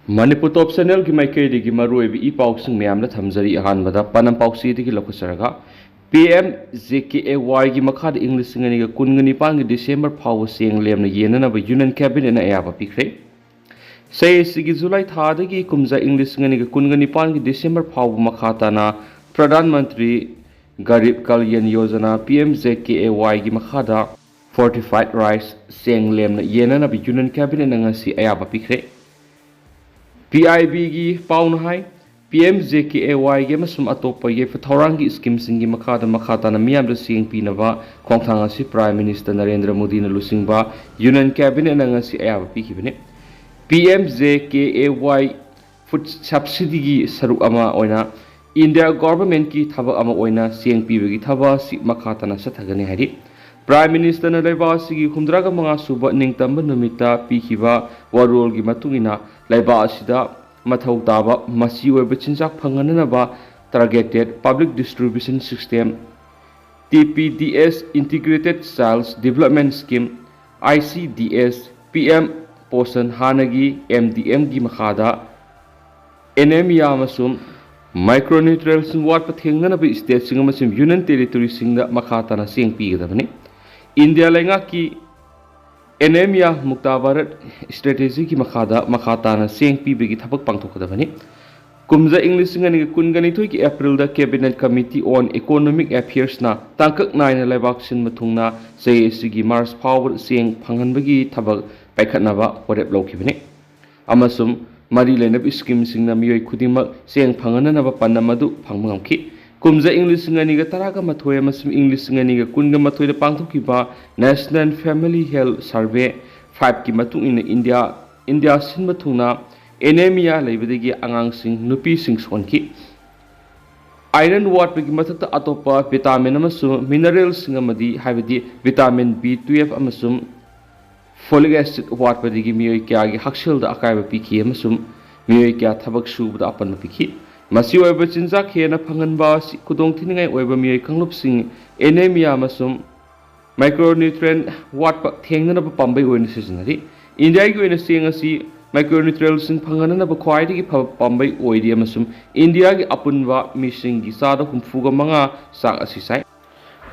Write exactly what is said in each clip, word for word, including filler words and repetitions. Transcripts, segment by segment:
ꯃꯅꯤꯄꯨꯔ ꯇꯣꯞ ꯆꯦꯅꯦꯜꯒꯤ ꯃꯥꯏꯀꯩꯗꯒꯤ ꯃꯔꯨꯑꯣꯏꯕ ꯏ ꯄꯥꯎꯁꯤꯡ ꯃꯌꯥꯝꯗ ꯊꯝꯖꯔꯤ꯫ ꯑꯍꯥꯟꯕꯗ ꯄꯥꯟꯗꯝ ꯄꯥꯎꯆꯦꯗꯒꯤ ꯂꯧꯈꯠꯆꯔꯒ, ꯄꯤ ꯑꯦꯝ ꯖꯦ ꯀꯦ ꯑꯦ ꯋꯥꯏꯒꯤ ꯃꯈꯥꯗ ꯏꯪ ꯂꯤꯁꯤꯡ ꯑꯅꯤꯒ ꯀꯨꯟꯒ ꯅꯤꯄꯥꯟꯒꯤ ꯗꯤꯁꯦꯝꯕꯔ ꯐꯥꯎꯕ ꯆꯦꯡ ꯂꯦꯝꯅ ꯌꯦꯟꯅꯅꯕ ꯌꯨꯅꯤꯌꯟ ꯀꯦꯕꯤꯅꯦꯠꯅ ꯑꯌꯥꯕ ꯄꯤꯈ꯭ꯔꯦ꯫ ꯁꯤ ꯑꯦꯁ ꯁꯤꯒꯤ ꯖꯨꯂꯥꯏ ꯊꯥꯗꯒꯤ ꯀꯨꯝꯖꯥ ꯏꯪ ꯂꯤꯁꯤꯡ ꯑꯅꯤꯒ ꯀꯨꯟꯒ ꯅꯤꯄꯥꯟꯒꯤ ꯗꯤꯁꯦꯝꯕꯔ ꯐꯥꯎꯕ ꯃꯈꯥ ꯇꯥꯅ Pradhan Mantri Garib Kalyan Yojana, P M J K A ꯋꯥꯏꯒꯤ ꯃꯈꯥꯗ ꯐꯣꯔꯇꯤꯐꯥꯏꯗ ꯔꯥꯏꯁ ꯆꯦꯡ ꯂꯦꯝꯅ ꯌꯦꯟꯅꯅꯕ ꯌꯨꯅꯤꯌꯟ ꯀꯦꯕꯤꯅꯦꯠꯅ ꯉꯁꯤ ꯑꯌꯥꯕ ꯄꯤꯈ꯭ꯔꯦ꯫ P I ꯕꯤꯒꯤ ꯄꯥꯎꯅ high, P M J K A ꯋꯥꯏꯒꯤ ꯑꯃꯁꯨꯡ ꯑꯇꯣꯞꯄ ꯌꯥꯏꯐ ꯊꯧꯔꯥꯡꯒꯤ ꯁ꯭ꯀꯤꯝꯁꯤꯡꯒꯤ ꯃꯈꯥꯗ ꯃꯈꯥ ꯇꯥꯅ ꯃꯤꯌꯥꯝꯗ ꯆꯦꯡ ꯄꯤꯅꯕ ꯈꯣꯡꯊꯥꯡ ꯑꯁꯤ ꯄ꯭ꯔꯥꯏꯝ ꯃꯤꯅꯤꯁꯇꯔ ꯅꯔꯦꯟꯗ꯭ꯔ ꯃꯣꯗꯤꯅ ꯂꯨꯆꯤꯡꯕ ꯌꯨꯅꯤꯌꯟ ꯀꯦꯕꯤꯅꯦꯠꯅ ꯉꯁꯤ ꯑꯌꯥꯕ ꯄꯤꯈꯤꯕꯅꯤ꯫ ꯄꯤ ꯑꯦꯝ ꯖꯦ ꯀꯦ ꯑꯦ ꯋꯥꯏ ꯐꯨꯗ ꯁꯕꯁꯤꯗꯤꯒꯤ ꯁꯔꯨꯛ ꯑꯃ ꯑꯣꯏꯅ ꯏꯟꯗꯤꯌꯥ ꯒꯣꯚꯔꯟꯃꯦꯟꯠꯀꯤ ꯊꯕꯛ ꯑꯃ ꯑꯣꯏꯅ ꯆꯦꯡ ꯄꯤꯕꯒꯤ ꯊꯕꯛ ꯑꯁꯤ ꯃꯈꯥ ꯇꯥꯅ ꯆꯠꯊꯒꯅꯤ ꯍꯥꯏꯔꯤ꯫ ꯄ꯭ꯔꯥꯏꯝ ꯃꯤꯅꯤꯁꯇꯔꯅ ꯂꯩꯕꯥꯛ ꯑꯁꯤꯒꯤ ꯍꯨꯝꯗ꯭ꯔꯥꯒ ꯃꯉꯥ ꯁꯨꯕ ꯅꯤꯡꯇꯝꯕ ꯅꯨꯃꯤꯠꯇ ꯄꯤꯈꯤꯕ ꯋꯥꯔꯣꯜꯒꯤ ꯃꯇꯨꯡ ꯏꯟꯅ, ꯂꯩꯕꯥꯛ ꯑꯁꯤꯗ ꯃꯊꯧ ꯇꯥꯕ ꯃꯆꯤ ꯑꯣꯏꯕ ꯆꯤꯟꯖꯥꯛ ꯐꯪꯍꯟꯅꯅꯕ Targeted Public Distribution System, T P D S, Integrated Child Development Scheme, I C D S, P M Poshan, ꯍꯥꯟꯅꯒꯤ ꯑꯦꯝ ꯗꯤ ꯑꯦꯝꯒꯤ ꯃꯈꯥꯗ ꯑꯦꯅꯦꯃꯤꯌꯥ ꯑꯃꯁꯨꯡ ꯃꯥꯏꯀ꯭ꯔꯣꯅ꯭ꯌꯨꯇ꯭ꯔꯦꯟꯁꯤꯡ ꯋꯥꯠꯄ ꯊꯦꯡꯅꯅꯕ ꯁ꯭ꯇꯦꯠꯁꯤꯡ ꯑꯃꯁꯨꯡ ꯌꯨꯅꯤꯌꯟ ꯇꯦꯔꯤꯇꯣꯔꯤꯁꯤꯡꯗ ꯃꯈꯥ ꯇꯥꯅ ꯆꯦꯡ ꯄꯤꯒꯗꯕꯅꯤ꯫ ꯏꯟꯗꯤꯌꯥ ꯂꯩꯉꯥꯛꯀꯤ ꯑꯦꯅꯦꯃꯤꯌꯥ ꯃꯨꯛꯇ ꯚꯥꯔꯠ ꯁ꯭ꯇ꯭ꯔꯦꯇꯦꯖꯤꯒꯤ ꯃꯈꯥꯗ ꯃꯈꯥ ꯇꯥꯅ ꯆꯦꯡ ꯄꯤꯕꯒꯤ ꯊꯕꯛ ꯄꯥꯡꯊꯣꯛꯀꯗꯕꯅꯤ꯫ ꯀꯨꯝꯖꯥ ꯏꯪ ꯂꯤꯁꯤꯡ ꯑꯅꯤꯒ ꯀꯨꯟꯒ ꯅꯤꯊꯣꯏꯒꯤ ꯑꯦꯄ꯭ꯔꯤꯜꯗ Cabinet Committee on Economic Affairsꯅ ꯇꯥꯡꯀꯛ ꯅꯥꯏꯅ ꯂꯩꯕꯥꯛ ꯁꯤꯟꯕ ꯊꯨꯡꯅ ꯆꯍꯤ ꯑꯁꯤꯒꯤ ꯃꯥꯔꯆ ꯐꯥꯎꯕꯗ ꯆꯦꯡ ꯐꯪꯍꯟꯕꯒꯤ ꯊꯕꯛ ꯄꯥꯏꯈꯠꯅꯕ ꯋꯥꯔꯦꯞ ꯂꯧꯈꯤꯕꯅꯤ꯫ ꯑꯃꯁꯨꯡ ꯃꯔꯤ ꯂꯩꯅꯕ ꯁ꯭ꯀꯤꯝꯁꯤꯡꯅ ꯃꯤꯑꯣꯏ ꯈꯨꯗꯤꯡꯃꯛ ꯆꯦꯡ ꯐꯪꯍꯟꯅꯅꯕ ꯄꯥꯟꯗꯝ ꯑꯗꯨ ꯐꯪꯕ ꯉꯝꯈꯤ꯫ ꯀꯨꯝꯖꯥ ꯏꯪ ꯂꯤꯁꯤꯡ ꯑꯅꯤꯒ ꯇꯔꯥꯒ ꯃꯥꯊꯣꯏ ꯑꯃꯁꯨꯡ ꯏꯪ ꯂꯤꯁꯤꯡ ꯑꯅꯤꯒ ꯀꯨꯟꯒ ꯃꯥꯊꯣꯏꯗ ꯄꯥꯡꯊꯣꯛꯈꯤꯕ National Family Health Survey fiveꯀꯤ ꯃꯇꯨꯡ ꯏꯟꯅ ꯏꯟꯗꯤꯌꯥ, ꯏꯟꯗꯤꯌꯥ ꯁꯤꯟꯕ ꯊꯨꯡꯅ ꯑꯦꯅꯦꯃꯤꯌꯥ ꯂꯩꯕꯗꯒꯤ ꯑꯉꯥꯡꯁꯤꯡ, ꯅꯨꯄꯤꯁꯤꯡ ꯁꯣꯟꯈꯤ꯫ ꯑꯥꯏꯔꯟ ꯋꯥꯠꯄꯒꯤ ꯃꯊꯛꯇ ꯑꯇꯣꯞꯄ ꯚꯤꯇꯥꯃꯤꯟ ꯑꯃꯁꯨꯡ ꯃꯤꯅꯔꯦꯜꯁꯤꯡ ꯑꯃꯗꯤ, ꯍꯥꯏꯕꯗꯤ ꯚꯤꯇꯥꯃꯤꯟ ꯕꯤ ꯇꯨꯌꯦꯜꯐ ꯑꯃꯁꯨꯡ ꯐꯣꯂꯤꯛ ꯑꯦꯁꯤꯗ ꯋꯥꯠꯄꯗꯒꯤ ꯃꯤꯑꯣꯏ ꯀꯌꯥꯒꯤ ꯍꯛꯁꯦꯜꯗ ꯑꯀꯥꯏꯕ ꯄꯤꯈꯤ ꯑꯃꯁꯨꯡ ꯃꯤꯑꯣꯏ ꯀꯌꯥ ꯊꯕꯛ ꯁꯨꯕꯗ ꯑꯄꯟꯕ ꯄꯤꯈꯤ꯫ ꯃꯆꯤ ꯑꯣꯏꯕ ꯆꯤꯟꯖꯥꯛ ꯍꯦꯟꯅ ꯐꯪꯍꯟꯕ ꯑꯁꯤ ꯈꯨꯗꯣꯡꯊꯤꯅꯤꯡꯉꯥꯏ ꯑꯣꯏꯕ ꯃꯤꯑꯣꯏ ꯀꯥꯡꯂꯨꯞꯁꯤꯡ ꯑꯦꯅꯦꯃꯤꯌꯥ ꯑꯃꯁꯨꯡ ꯃꯥꯏꯀ꯭ꯔꯣꯅ꯭ꯌꯨꯇ꯭ꯔꯦꯟ ꯋꯥꯠꯄ ꯊꯦꯡꯅꯅꯕ ꯄꯥꯝꯕꯩ ꯑꯣꯏꯅ ꯁꯤꯖꯤꯟꯅꯔꯤ꯫ ꯏꯟꯗꯤꯌꯥꯒꯤ ꯑꯣꯏꯅ ꯆꯦꯡ ꯑꯁꯤ ꯃꯥꯏꯀ꯭ꯔꯣꯅ꯭ꯌꯨꯇ꯭ꯔꯦꯟꯁꯤꯡ ꯐꯪꯍꯟꯅꯅꯕ ꯈ꯭ꯋꯥꯏꯗꯒꯤ ꯐꯕ ꯄꯥꯝꯕꯩ ꯑꯣꯏꯔꯤ ꯑꯃꯁꯨꯡ ꯏꯟꯗꯤꯌꯥꯒꯤ ꯑꯄꯨꯟꯕ ꯃꯤꯁꯤꯡꯒꯤ ꯆꯥꯗ ꯍꯨꯝꯐꯨꯒ ꯃꯉꯥ ꯆꯥꯛ ꯑꯁꯤ ꯆꯥꯏ꯫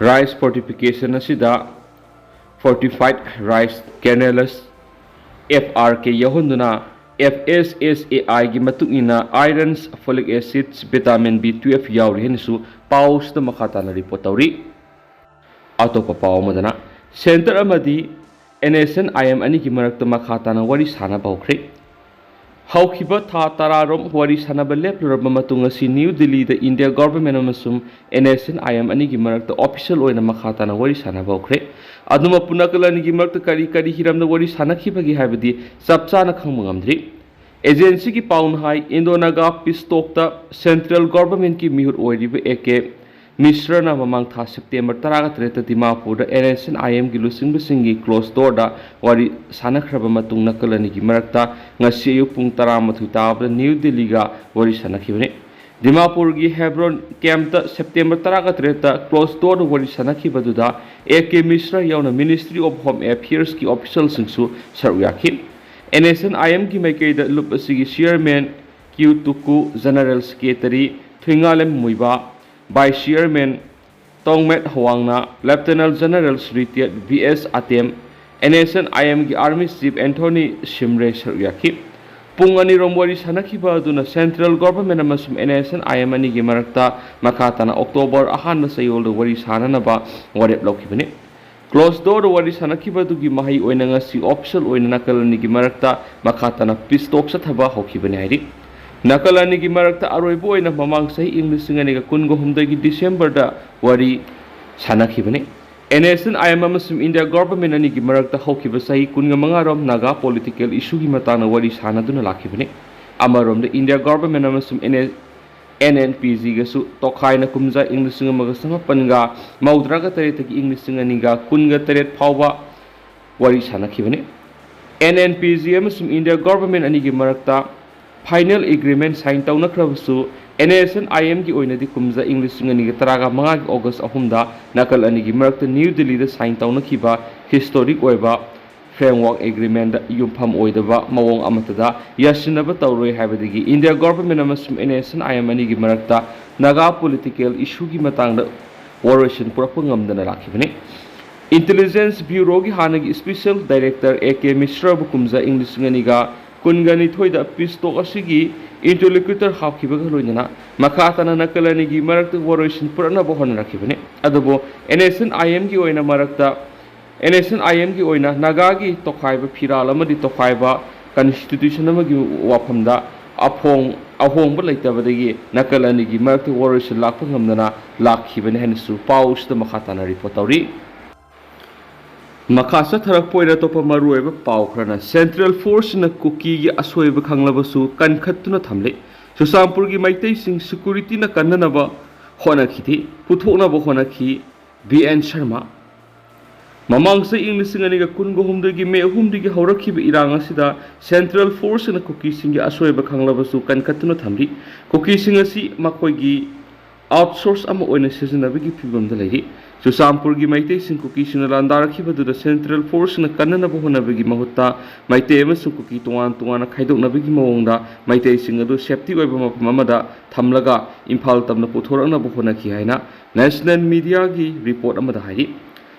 ꯔꯥꯏꯁ ꯐꯣꯔꯇꯤꯐꯤꯀꯦꯁꯟ ꯑꯁꯤꯗ fortified rice kernels, F R K, ꯌꯥꯎꯍꯟꯗꯨꯅ F S S A I ꯒꯤ ꯃꯇꯨꯡ ꯏꯟꯅ irons, folic acids, vitamin B twelve ꯌꯥꯎꯔꯤ ꯍꯥꯏꯅꯁꯨ ꯄꯥꯎ ꯑꯁꯤꯗ ꯃꯈꯥ ꯇꯥꯅ ꯔꯤꯄꯣꯔꯠ ꯇꯧꯔꯤ꯫ ꯑꯇꯣꯞꯄ ꯄꯥꯎ ꯑꯃꯗꯅ, ꯁꯦꯟꯇꯔ ꯑꯃꯗꯤ N S N I M ꯑꯅꯤꯒꯤ ꯃꯔꯛꯇ ꯃꯈꯥ ꯇꯥꯅ ꯋꯥꯔꯤ ꯁꯥꯟꯅꯕ ꯍꯧꯈ꯭ꯔꯦ꯫ ꯍꯧꯈꯤꯕ ꯊꯥ ꯇꯔꯥꯔꯣꯝ ꯋꯥꯔꯤ ꯁꯥꯟꯅꯕ ꯂꯦꯞꯂꯨꯔꯕ ꯃꯇꯨꯡ ꯉꯁꯤ ꯅ꯭ꯌꯨ ꯗꯤꯜꯂꯤꯗ ꯏꯟꯗꯤꯌꯥ ꯒꯣꯚꯔꯟꯃꯦꯟꯠ ꯑꯃꯁꯨꯡ N S N I M ꯑꯅꯤꯒꯤ ꯃꯔꯛꯇ ꯑꯣꯐꯤꯁꯤꯌꯦꯜ ꯑꯣꯏꯅ ꯃꯈꯥ ꯇꯥꯅ ꯋꯥꯔꯤ ꯁꯥꯟꯅꯕ ꯍꯧꯈ꯭ꯔꯦ꯫ ꯑꯗꯨꯃꯛꯄꯨ ꯅꯥꯀꯜ ꯑꯅꯤꯒꯤ ꯃꯔꯛꯇ ꯀꯔꯤ ꯀꯔꯤ ꯍꯤꯔꯝꯗ ꯋꯥꯔꯤ ꯁꯥꯟꯅꯈꯤꯕꯒꯦ ꯍꯥꯏꯕꯗꯤ ꯆꯞ ꯆꯥꯅ ꯈꯪꯕ ꯉꯝꯗ꯭ꯔꯤ꯫ ꯑꯦꯖꯦꯟꯁꯤꯒꯤ ꯄꯥꯎꯅ ꯍꯥꯏ, ꯏꯟꯗꯣ ꯅꯥꯒꯥ ꯄꯤꯁ ꯇꯣꯛꯇ ꯁꯦꯟꯇ꯭ꯔꯦꯜ ꯒꯣꯚꯔꯟꯃꯦꯟꯠꯀꯤ ꯃꯤꯍꯨꯠ ꯑꯣꯏꯔꯤꯕ A K ꯃꯤꯁ꯭ꯔꯅ ꯃꯃꯥꯡ ꯊꯥ ꯁꯦꯞꯇꯦꯝꯕꯔ ꯇꯔꯥꯒ ꯇꯔꯦꯠꯇ ꯗꯤꯃꯥꯄꯨꯔꯗ N S N I M ꯒꯤ ꯂꯨꯆꯤꯡꯕꯁꯤꯡꯒꯤ ꯀ꯭ꯂꯣꯖ ꯗꯣꯔꯗ ꯋꯥꯔꯤ ꯁꯥꯟꯅꯈ꯭ꯔꯕ ꯃꯇꯨꯡ ꯅꯥꯀꯜ ꯑꯅꯤꯒꯤ ꯃꯔꯛꯇ ꯉꯁꯤ ꯑꯌꯨꯛ ꯄꯨꯡ ꯇꯔꯥꯃꯥꯊꯣꯏ ꯇꯥꯕꯗ ꯅ꯭ꯌꯨ ꯗꯤꯜꯂꯤꯒ ꯋꯥꯔꯤ ꯁꯥꯟꯅꯈꯤꯕꯅꯤ꯫ ꯗꯤꯃꯥꯄꯨꯔꯒꯤ ꯍꯦꯕ꯭ꯔꯣꯟ ꯀꯦꯝꯞꯇ ꯁꯦꯞꯇꯦꯝꯕꯔ ꯇꯔꯥꯒ ꯇꯔꯦꯠꯇ ꯀ꯭ꯂꯣꯖ ꯗꯣꯔꯗ ꯋꯥꯔꯤ ꯁꯥꯟꯅꯈꯤꯕꯗꯨꯗ A K ꯃꯤꯁ꯭ꯔ ꯌꯥꯎꯅ Ministry of Home Affairs ꯀꯤ ꯑꯣꯐꯤꯁꯤꯌꯦꯜꯁꯤꯡꯁꯨ ꯁꯔꯨꯛ ꯌꯥꯈꯤ꯫ N S N I M ꯒꯤ ꯃꯥꯏꯀꯩꯗ ꯂꯨꯞ ꯑꯁꯤꯒꯤ chairman Q Tuku, general secretary Thuingaleng Muivah, vice chairman Tongmet ꯍꯋꯥꯡꯅ, lieutenant general retired V S Atem, N S N I M ꯒꯤ ꯑꯥꯔꯃꯤ ꯆꯤꯐ ꯑꯦꯟꯊꯣꯅꯤ ꯁꯤꯝꯔꯦ ꯁꯔꯨꯛ ꯌꯥꯈꯤ꯫ ꯄꯨꯡ ꯑꯅꯤꯔꯣꯝ ꯋꯥꯔꯤ ꯁꯥꯟꯅꯈꯤꯕ ꯑꯗꯨꯅ ꯁꯦꯟꯇ꯭ꯔꯦꯜ ꯒꯣꯚꯔꯟꯃꯦꯟꯠ ꯑꯃꯁꯨꯡ N S N I M ꯑꯅꯤꯒꯤ ꯃꯔꯛꯇ ꯃꯈꯥ ꯇꯥꯅ ꯑꯣꯛꯇꯣꯕꯔ ꯑꯍꯥꯟꯕ ꯆꯌꯣꯜꯗ ꯋꯥꯔꯤ ꯁꯥꯟꯅꯅꯕ ꯋꯥꯔꯦꯞ ꯂꯧꯈꯤꯕꯅꯤ꯫ ꯀ꯭ꯂꯣꯖ ꯗꯣꯔꯗ ꯋꯥꯔꯤ ꯁꯥꯟꯅꯈꯤꯕ ꯑꯗꯨꯒꯤ ꯃꯍꯩ ꯑꯣꯏꯅ ꯉꯁꯤ ꯑꯣꯐꯤꯁꯤꯌꯦꯜ ꯑꯣꯏꯅ ꯅꯥꯀꯜ ꯑꯅꯤꯒꯤ ꯃꯔꯛꯇ ꯃꯈꯥ ꯇꯥꯅ ꯄꯤꯁ ꯇꯣꯛ ꯆꯠꯊꯕ ꯍꯧꯈꯤꯕꯅꯤ ꯍꯥꯏꯔꯤ꯫ ꯅꯥꯀꯜ ꯑꯅꯤꯒꯤ ꯃꯔꯛꯇ ꯑꯔꯣꯏꯕ ꯑꯣꯏꯅ ꯃꯃꯥꯡ ꯆꯍꯤ ꯏꯪ ꯂꯤꯁꯤꯡ ꯑꯅꯤꯒ ꯀꯨꯟꯒ ꯍꯨꯝꯗꯣꯏꯒꯤ ꯗꯤꯁꯦꯝꯕꯔꯗ ꯋꯥꯔꯤ ꯁꯥꯟꯅꯈꯤꯕꯅꯤ꯫ N S N I M ꯑꯃꯁꯨꯡ ꯏꯟꯗꯤꯌꯥ ꯒꯣꯚꯔꯟꯃꯦꯟꯠ ꯑꯅꯤꯒꯤ ꯃꯔꯛꯇ ꯍꯧꯈꯤꯕ ꯆꯍꯤ ꯀꯨꯟꯒ ꯃꯉꯥꯔꯣꯝ ꯅꯥꯒꯥ ꯄꯣꯂꯤꯇꯤꯀꯦꯜ ꯏꯁꯨꯒꯤ ꯃꯇꯥꯡꯗ ꯋꯥꯔꯤ ꯁꯥꯟꯅꯗꯨꯅ ꯂꯥꯛꯈꯤꯕꯅꯤ꯫ ꯑꯃꯔꯣꯝꯗ ꯏꯟꯗꯤꯌꯥ ꯒꯣꯚꯔꯟꯃꯦꯟꯠ ꯑꯃꯁꯨꯡ N S N N P G ꯒꯁꯨ ꯇꯣꯈꯥꯏꯅ ꯀꯨꯝꯖꯥ ꯏꯪ ꯂꯤꯁꯤꯡ ꯑꯃꯒ ꯆꯃꯥꯄꯟꯒ ꯃꯧꯗ꯭ꯔꯥꯒ ꯇꯔꯦꯠꯇꯒꯤ ꯏꯪ ꯂꯤꯁꯤꯡ ꯑꯅꯤꯒ ꯀꯨꯟꯒ ꯇꯔꯦꯠ ꯐꯥꯎꯕ ꯋꯥꯔꯤ ꯁꯥꯟꯅꯈꯤꯕꯅꯤ꯫ N N P G ꯑꯃꯁꯨꯡ ꯏꯟꯗꯤꯌꯥ ꯒꯣꯚꯔꯟꯃꯦꯟꯠ ꯑꯅꯤꯒꯤ ꯃꯔꯛꯇ ꯐꯥꯏꯅꯦꯜ ꯑꯦꯒ꯭ꯔꯤꯃꯦꯟꯠ ꯁꯥꯏꯟ ꯇꯧꯅꯈ꯭ꯔꯕꯁꯨ, N S N I M ꯒꯤ ꯑꯣꯏꯅꯗꯤ ꯀꯨꯝꯖꯥ ꯏꯪ ꯂꯤꯁꯤꯡ ꯑꯅꯤꯒ ꯇꯔꯥꯒ ꯃꯉꯥꯒꯤ ꯑꯣꯒꯁ ꯑꯍꯨꯝꯗ ꯅꯥꯀꯜ ꯑꯅꯤꯒꯤ ꯃꯔꯛꯇ ꯅ꯭ꯌꯨ ꯗꯤꯜꯂꯤꯗ ꯁꯥꯏꯟ ꯇꯧꯅꯈꯤꯕ ꯍꯤꯁꯇꯣꯔꯤꯛ ꯑꯣꯏꯕ Framework Agreement ꯌꯨꯝꯐꯝ ꯑꯣꯏꯗꯕ ꯃꯑꯣꯡ ꯑꯃꯠꯇꯗ ꯌꯥꯁꯤꯟꯅꯕ ꯇꯧꯔꯣꯏ ꯍꯥꯏꯕꯗꯒꯤ India Government ꯑꯃꯁꯨꯡ N S C N I M ꯑꯅꯤꯒꯤ ꯃꯔꯛꯇ ꯅꯥꯒꯥ political issue ꯒꯤ ꯃꯇꯥꯡꯗ ꯋꯥꯔꯣꯏꯁꯤꯟ ꯄꯨꯔꯛꯄ ꯉꯝꯗꯅ ꯂꯥꯛꯈꯤꯕꯅꯤ꯫ Intelligence Bureau ꯒꯤ ꯍꯥꯟꯅꯒꯤ Special Director A K Mishra ꯕꯨ ꯀꯨꯝꯖꯥ ꯏꯪ ꯂꯤꯁꯤꯡ ꯑꯅꯤꯒ ꯀꯨꯟꯒ ꯅꯤꯊꯣꯏꯗ peace talk ꯑꯁꯤꯒꯤ interlocutor ꯍꯥꯞꯈꯤꯕꯒ ꯂꯣꯏꯅꯅ ꯃꯈꯥ ꯇꯥꯅ ꯅꯥꯀꯜ ꯑꯅꯤꯒꯤ ꯃꯔꯛꯇ ꯋꯥꯔꯣꯏꯁꯤꯟ ꯄꯨꯔꯛꯅꯕ ꯍꯣꯠꯅꯔꯛꯈꯤꯕꯅꯤ꯫ ꯑꯗꯨꯕꯨ N S C N I M ꯒꯤ ꯑꯣꯏꯅ ꯃꯔꯛꯇ N S C N I M ꯒꯤ ꯑꯣꯏꯅ ꯅꯥꯒꯥꯒꯤ ꯇꯣꯈꯥꯏꯕ ꯐꯤꯔꯥꯜ ꯑꯃꯗꯤ ꯇꯣꯈꯥꯏꯕ constitution ꯑꯃꯒꯤ ꯋꯥꯐꯝꯗ ꯑꯐꯣꯡ-, ꯑꯍꯣꯡꯕ ꯂꯩꯇꯕꯗꯒꯤ ꯅꯥꯀꯜ ꯑꯅꯤꯒꯤ ꯃꯔꯛꯇ ꯋꯥꯔꯣꯏꯁꯤꯟ ꯂꯥꯛꯄ ꯉꯝꯗꯅ ꯂꯥꯛꯈꯤꯕꯅꯤ ꯍꯥꯏꯅꯁꯨ ꯄꯥꯎ ꯑꯁꯤꯗ ꯃꯈꯥ ꯇꯥꯅ report ꯇꯧꯔꯤ꯫ ꯃꯈꯥ ꯆꯠꯊꯔꯛꯄ ꯑꯣꯏꯅ ꯑꯇꯣꯞꯄ ꯃꯔꯨꯑꯣꯏꯕ ꯄꯥꯎ ꯈꯔꯅ, Central Force ꯅ ꯀꯨꯀꯤꯒꯤ ꯑꯁꯣꯏꯕ ꯈꯪꯂꯕꯁꯨ ꯀꯟꯈꯠꯇꯨꯅ ꯊꯝꯂꯤ꯫ ꯆꯨꯔꯆꯥꯟꯄꯨꯔꯒꯤ ꯃꯩꯇꯩꯁꯤꯡ security ꯅ ꯀꯟꯅꯅꯕ ꯍꯣꯠꯅꯈꯤꯗꯦ, ꯄꯨꯊꯣꯛꯅꯕ ꯍꯣꯠꯅꯈꯤ꯫ B N Sharma꯫ ꯃꯃꯥꯡ ꯆꯍꯤ ꯏꯪ ꯂꯤꯁꯤꯡ ꯑꯅꯤꯒ ꯀꯨꯟꯒ ꯍꯨꯝꯗꯣꯏꯒꯤ ꯃꯦ ꯑꯍꯨꯝꯗꯒꯤ ꯍꯧꯔꯛꯈꯤꯕ ꯏꯔꯥꯡ ꯑꯁꯤꯗ Central Force ꯅ ꯀꯨꯀꯤꯁꯤꯡꯒꯤ ꯑꯁꯣꯏꯕ ꯈꯪꯂꯕꯁꯨ ꯀꯟꯈꯠꯇꯨꯅ ꯊꯝꯂꯤ꯫ ꯀꯨꯀꯤꯁꯤꯡ ꯑꯁꯤ ꯃꯈꯣꯏꯒꯤ outsource ꯑꯃ ꯑꯣꯏꯅ ꯁꯤꯖꯤꯟꯅꯕꯒꯤ ꯐꯤꯕꯝꯗ ꯂꯩꯔꯤ꯫ ꯆꯨꯔꯆꯥꯟꯄꯨꯔꯒꯤ ꯃꯩꯇꯩꯁꯤꯡ ꯀꯨꯀꯤꯁꯤꯡꯅ ꯂꯥꯟꯗꯥꯔꯛꯈꯤꯕꯗꯨꯗ Central Force ꯅ ꯀꯟꯅꯅꯕ ꯍꯣꯠꯅꯕꯒꯤ ꯃꯍꯨꯠꯇ ꯃꯩꯇꯩ ꯑꯃꯁꯨꯡ ꯀꯨꯀꯤ ꯇꯣꯉꯥꯟ ꯇꯣꯉꯥꯟꯅ ꯈꯥꯏꯗꯣꯛꯅꯕꯒꯤ ꯃꯑꯣꯡꯗ ꯃꯩꯇꯩꯁꯤꯡ ꯑꯗꯨ safety ꯑꯣꯏꯕ ꯃꯐꯝ ꯑꯃꯗ ꯊꯝꯂꯒ ꯏꯝꯐꯥꯜ ꯇꯝꯅ ꯄꯨꯊꯣꯔꯛꯅꯕ ꯍꯣꯠꯅꯈꯤ ꯍꯥꯏꯅ National Media ꯒꯤ report ꯑꯃꯗ ꯍꯥꯏꯔꯤ꯫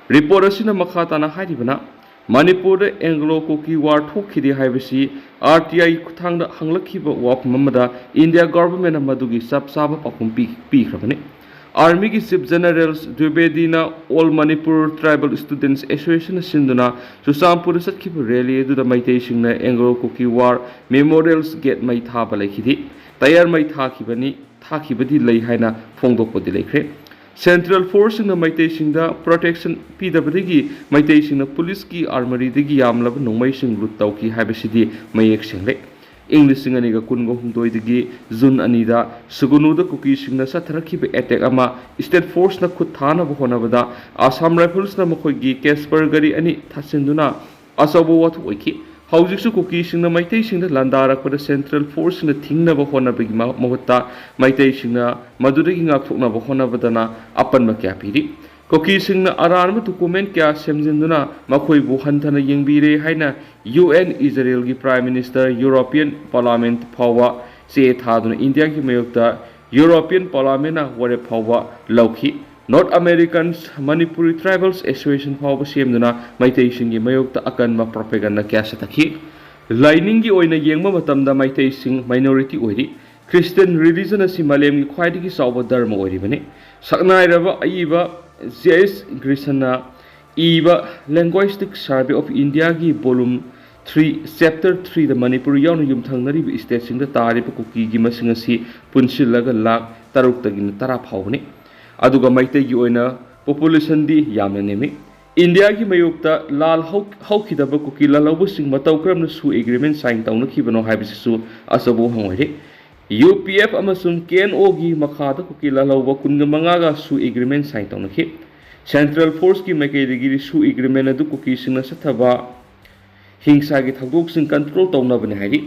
Report ꯑꯁꯤꯅ ꯃꯈꯥ ꯇꯥꯅ ꯍꯥꯏꯔꯤꯕꯅ, ꯃꯅꯤꯄꯨꯔꯗ Anglo Kuki War ꯊꯣꯛꯈꯤꯗꯦ ꯍꯥꯏꯕꯁꯤ R T I ꯈꯨꯠꯊꯥꯡꯗ ꯍꯪꯂꯛꯈꯤꯕ ꯋꯥꯐꯝ ꯑꯃꯗ India Government ꯅ ꯃꯗꯨꯒꯤ ꯆꯞ ꯆꯥꯕ ꯄꯥꯎꯈꯨꯝ ꯄꯤ-, ꯄꯤꯈ꯭ꯔꯕꯅꯤ꯫ Army ꯒꯤ Chief General ꯗ꯭ꯋꯤꯕꯦꯗꯤꯅ All Manipur Tribal Students Association ꯅ ꯁꯤꯟꯗꯨꯅ ꯆꯨꯔꯆꯥꯟꯄꯨꯔꯗ ꯆꯠꯈꯤꯕ rally ꯑꯗꯨꯗ ꯃꯩꯇꯩꯁꯤꯡꯅ Anglo Kuki War Memorials Gate ꯃꯩ ꯊꯥꯕ ꯂꯩꯈꯤꯗꯦ꯫ ꯇꯌꯥꯔ ꯃꯩ ꯊꯥꯈꯤꯕꯅꯤ, ꯊꯥꯈꯤꯕꯗꯤ ꯂꯩ ꯍꯥꯏꯅ ꯐꯣꯡꯗꯣꯛꯄꯗꯤ ꯂꯩꯈ꯭ꯔꯦ꯫ Central Force ꯁꯤꯡꯅ ꯃꯩꯇꯩꯁꯤꯡꯗ protection ꯄꯤꯗꯕꯗꯒꯤ ꯃꯩꯇꯩꯁꯤꯡꯅ police ꯀꯤ armoury ꯗꯒꯤ ꯌꯥꯝꯂꯕ ꯅꯣꯡꯃꯩꯁꯤꯡ loot ꯇꯧꯈꯤ ꯍꯥꯏꯕꯁꯤꯗꯤ ꯃꯌꯦꯛ ꯁꯦꯡꯂꯦ꯫ ꯏꯪ ꯂꯤꯁꯤꯡ ꯑꯅꯤꯒ ꯀꯨꯟꯒ ꯍꯨꯝꯗꯣꯏꯗꯒꯤ June ꯑꯅꯤꯗ ꯁꯨꯒꯅꯨꯗ ꯀꯨꯀꯤꯁꯤꯡꯅ ꯆꯠꯊꯔꯛꯈꯤꯕ attack ꯑꯃ State Force ꯅ ꯈꯨꯠ ꯊꯥꯅꯕ ꯍꯣꯠꯅꯕꯗ Assam Rifles ꯅ ꯃꯈꯣꯏꯒꯤ Casper ꯒꯥꯔꯤ ꯑꯅꯤ ꯊꯥꯁꯤꯟꯗꯨꯅ ꯑꯆꯧꯕ ꯋꯥꯊꯣꯛ ꯑꯣꯏꯈꯤ꯫ ꯍꯧꯖꯤꯛꯁꯨ ꯀꯨꯀꯤꯁꯤꯡꯅ ꯃꯩꯇꯩꯁꯤꯡꯗ ꯂꯥꯟꯗꯥꯔꯛꯄꯗ Central Force ꯁꯤꯡꯅ ꯊꯤꯡꯅꯕ ꯍꯣꯠꯅꯕꯒꯤ ꯃꯍ-, ꯃꯍꯨꯠꯇ ꯃꯩꯇꯩꯁꯤꯡꯅ ꯃꯗꯨꯗꯒꯤ ꯉꯥꯛꯊꯣꯛꯅꯕ ꯍꯣꯠꯅꯕꯗꯅ ꯑꯄꯟꯕ ꯀꯌꯥ ꯄꯤꯔꯤ꯫ ꯀꯨꯀꯤꯁꯤꯡꯅ ꯑꯔꯥꯟꯕ ꯗꯣꯀꯨꯃꯦꯟ ꯀꯌꯥ ꯁꯦꯝꯖꯤꯟꯗꯨꯅ ꯃꯈꯣꯏꯕꯨ ꯍꯟꯊꯅ ꯌꯦꯡꯕꯤꯔꯦ ꯍꯥꯏꯅ ꯌꯨ ꯑꯦꯟ ꯏꯖꯔꯦꯜꯒꯤ ꯄ꯭ꯔꯥꯏꯝ ꯃꯤꯅꯤꯁꯇꯔ ꯌꯨꯔꯣꯄꯤꯌꯟ ꯄꯥꯔꯂꯥꯃꯦꯟꯠ ꯐꯥꯎꯕ ꯆꯦ ꯊꯥꯗꯨꯅ ꯏꯟꯗꯤꯌꯥꯒꯤ ꯃꯥꯌꯣꯛꯇ ꯌꯨꯔꯣꯄꯤꯌꯟ ꯄꯥꯔꯂꯥꯃꯦꯟꯠꯅ ꯋꯥꯔꯦꯞ ꯐꯥꯎꯕ ꯂꯧꯈꯤ꯫ North American Manipuri tribals association ꯐꯥꯎꯕ ꯁꯦꯝꯗꯨꯅ ꯃꯩꯇꯩꯁꯤꯡꯒꯤ ꯃꯥꯌꯣꯛꯇ ꯑꯀꯟꯕ ꯄ꯭ꯔꯣꯄꯦꯒꯟꯗꯥ ꯀꯌꯥ ꯆꯠꯊꯈꯤ꯫ ꯂꯥꯏꯅꯤꯡꯒꯤ ꯑꯣꯏꯅ ꯌꯦꯡꯕ ꯃꯇꯝꯗ ꯃꯩꯇꯩꯁꯤꯡ ꯃꯥꯏꯅꯣꯔꯤꯇꯤ ꯑꯣꯏꯔꯤ꯫ ꯈ꯭ꯔꯤꯁꯇꯤꯌꯟ ꯔꯤꯂꯤꯖꯟ ꯑꯁꯤ ꯃꯥꯂꯦꯝꯒꯤ ꯈ꯭ꯋꯥꯏꯗꯒꯤ ꯆꯥꯎꯕ ꯙꯔꯃ ꯑꯣꯏꯔꯤꯕꯅꯤ꯫ ꯁꯛꯅꯥꯏꯔꯕ ꯑꯏꯕ ꯖꯦ ꯑꯦꯁ ꯒ꯭ꯔꯤꯁꯟꯅ ꯏꯕ Linguistic Survey of Indiaꯒꯤ volume three, chapter threeꯗ Manipur ꯌꯥꯎꯅ ꯌꯨꯝꯊꯪꯅꯔꯤꯕ ꯁ꯭ꯇꯦꯠꯁꯤꯡꯗ ꯇꯥꯔꯤꯕ ꯀꯨꯀꯤꯒꯤ ꯃꯁꯤꯡ ꯑꯁꯤ ꯄꯨꯟꯁꯤꯜꯂꯒ ꯂꯥꯈ ꯇꯔꯨꯛꯇꯒꯤꯅ ꯇꯔꯥ ꯐꯥꯎꯕꯅꯤ꯫ ꯑꯗꯨꯒ ꯃꯩꯇꯩꯒꯤ ꯑꯣꯏꯅ ꯄꯣꯄꯨꯂꯦꯁꯟꯗꯤ ꯌꯥꯝꯅ ꯅꯦꯝꯃꯤ꯫ ꯏꯟꯗꯤꯌꯥꯒꯤ ꯃꯥꯌꯣꯛꯇ ꯂꯥꯜ ꯍꯧ-, ꯍꯧꯈꯤꯗꯕ ꯀꯨꯀꯤ ꯂꯥꯜꯍꯧꯕꯁꯤꯡ ꯃꯇꯧ ꯀꯔꯝꯅ ꯁꯨ ꯑꯦꯒ꯭ꯔꯤꯃꯦꯟ ꯁꯥꯏꯟ ꯇꯧꯅꯈꯤꯕꯅꯣ ꯍꯥꯏꯕꯁꯤꯁꯨ ꯑꯆꯧꯕ ꯋꯥꯍꯪ ꯑꯣꯏꯔꯤ꯫ ꯌꯨ ꯄꯤ ꯑꯦꯐ ꯑꯃꯁꯨꯡ ꯀꯦ ꯑꯦꯟ ꯑꯣꯒꯤ ꯃꯈꯥꯗ ꯀꯨꯀꯤ ꯂꯥꯜꯍꯧꯕ ꯀꯨꯟꯒ ꯃꯉꯥꯒ ꯁꯨ ꯑꯦꯒ꯭ꯔꯤꯃꯦꯟ ꯁꯥꯏꯟ ꯇꯧꯅꯈꯤ꯫ ꯁꯦꯟꯇ꯭ꯔꯦꯜ ꯐꯣꯔꯁꯀꯤ ꯃꯥꯏꯀꯩꯗꯒꯤꯗꯤ ꯁꯨ ꯑꯦꯒ꯭ꯔꯤꯃꯦꯟ ꯑꯗꯨ ꯀꯨꯀꯤꯁꯤꯡꯅ ꯆꯠꯊꯕ ꯍꯤꯡꯁꯥꯒꯤ ꯊꯧꯗꯣꯛꯁꯤꯡ ꯀꯟꯇ꯭ꯔꯣꯜ ꯇꯧꯅꯕꯅꯤ ꯍꯥꯏꯔꯤ꯫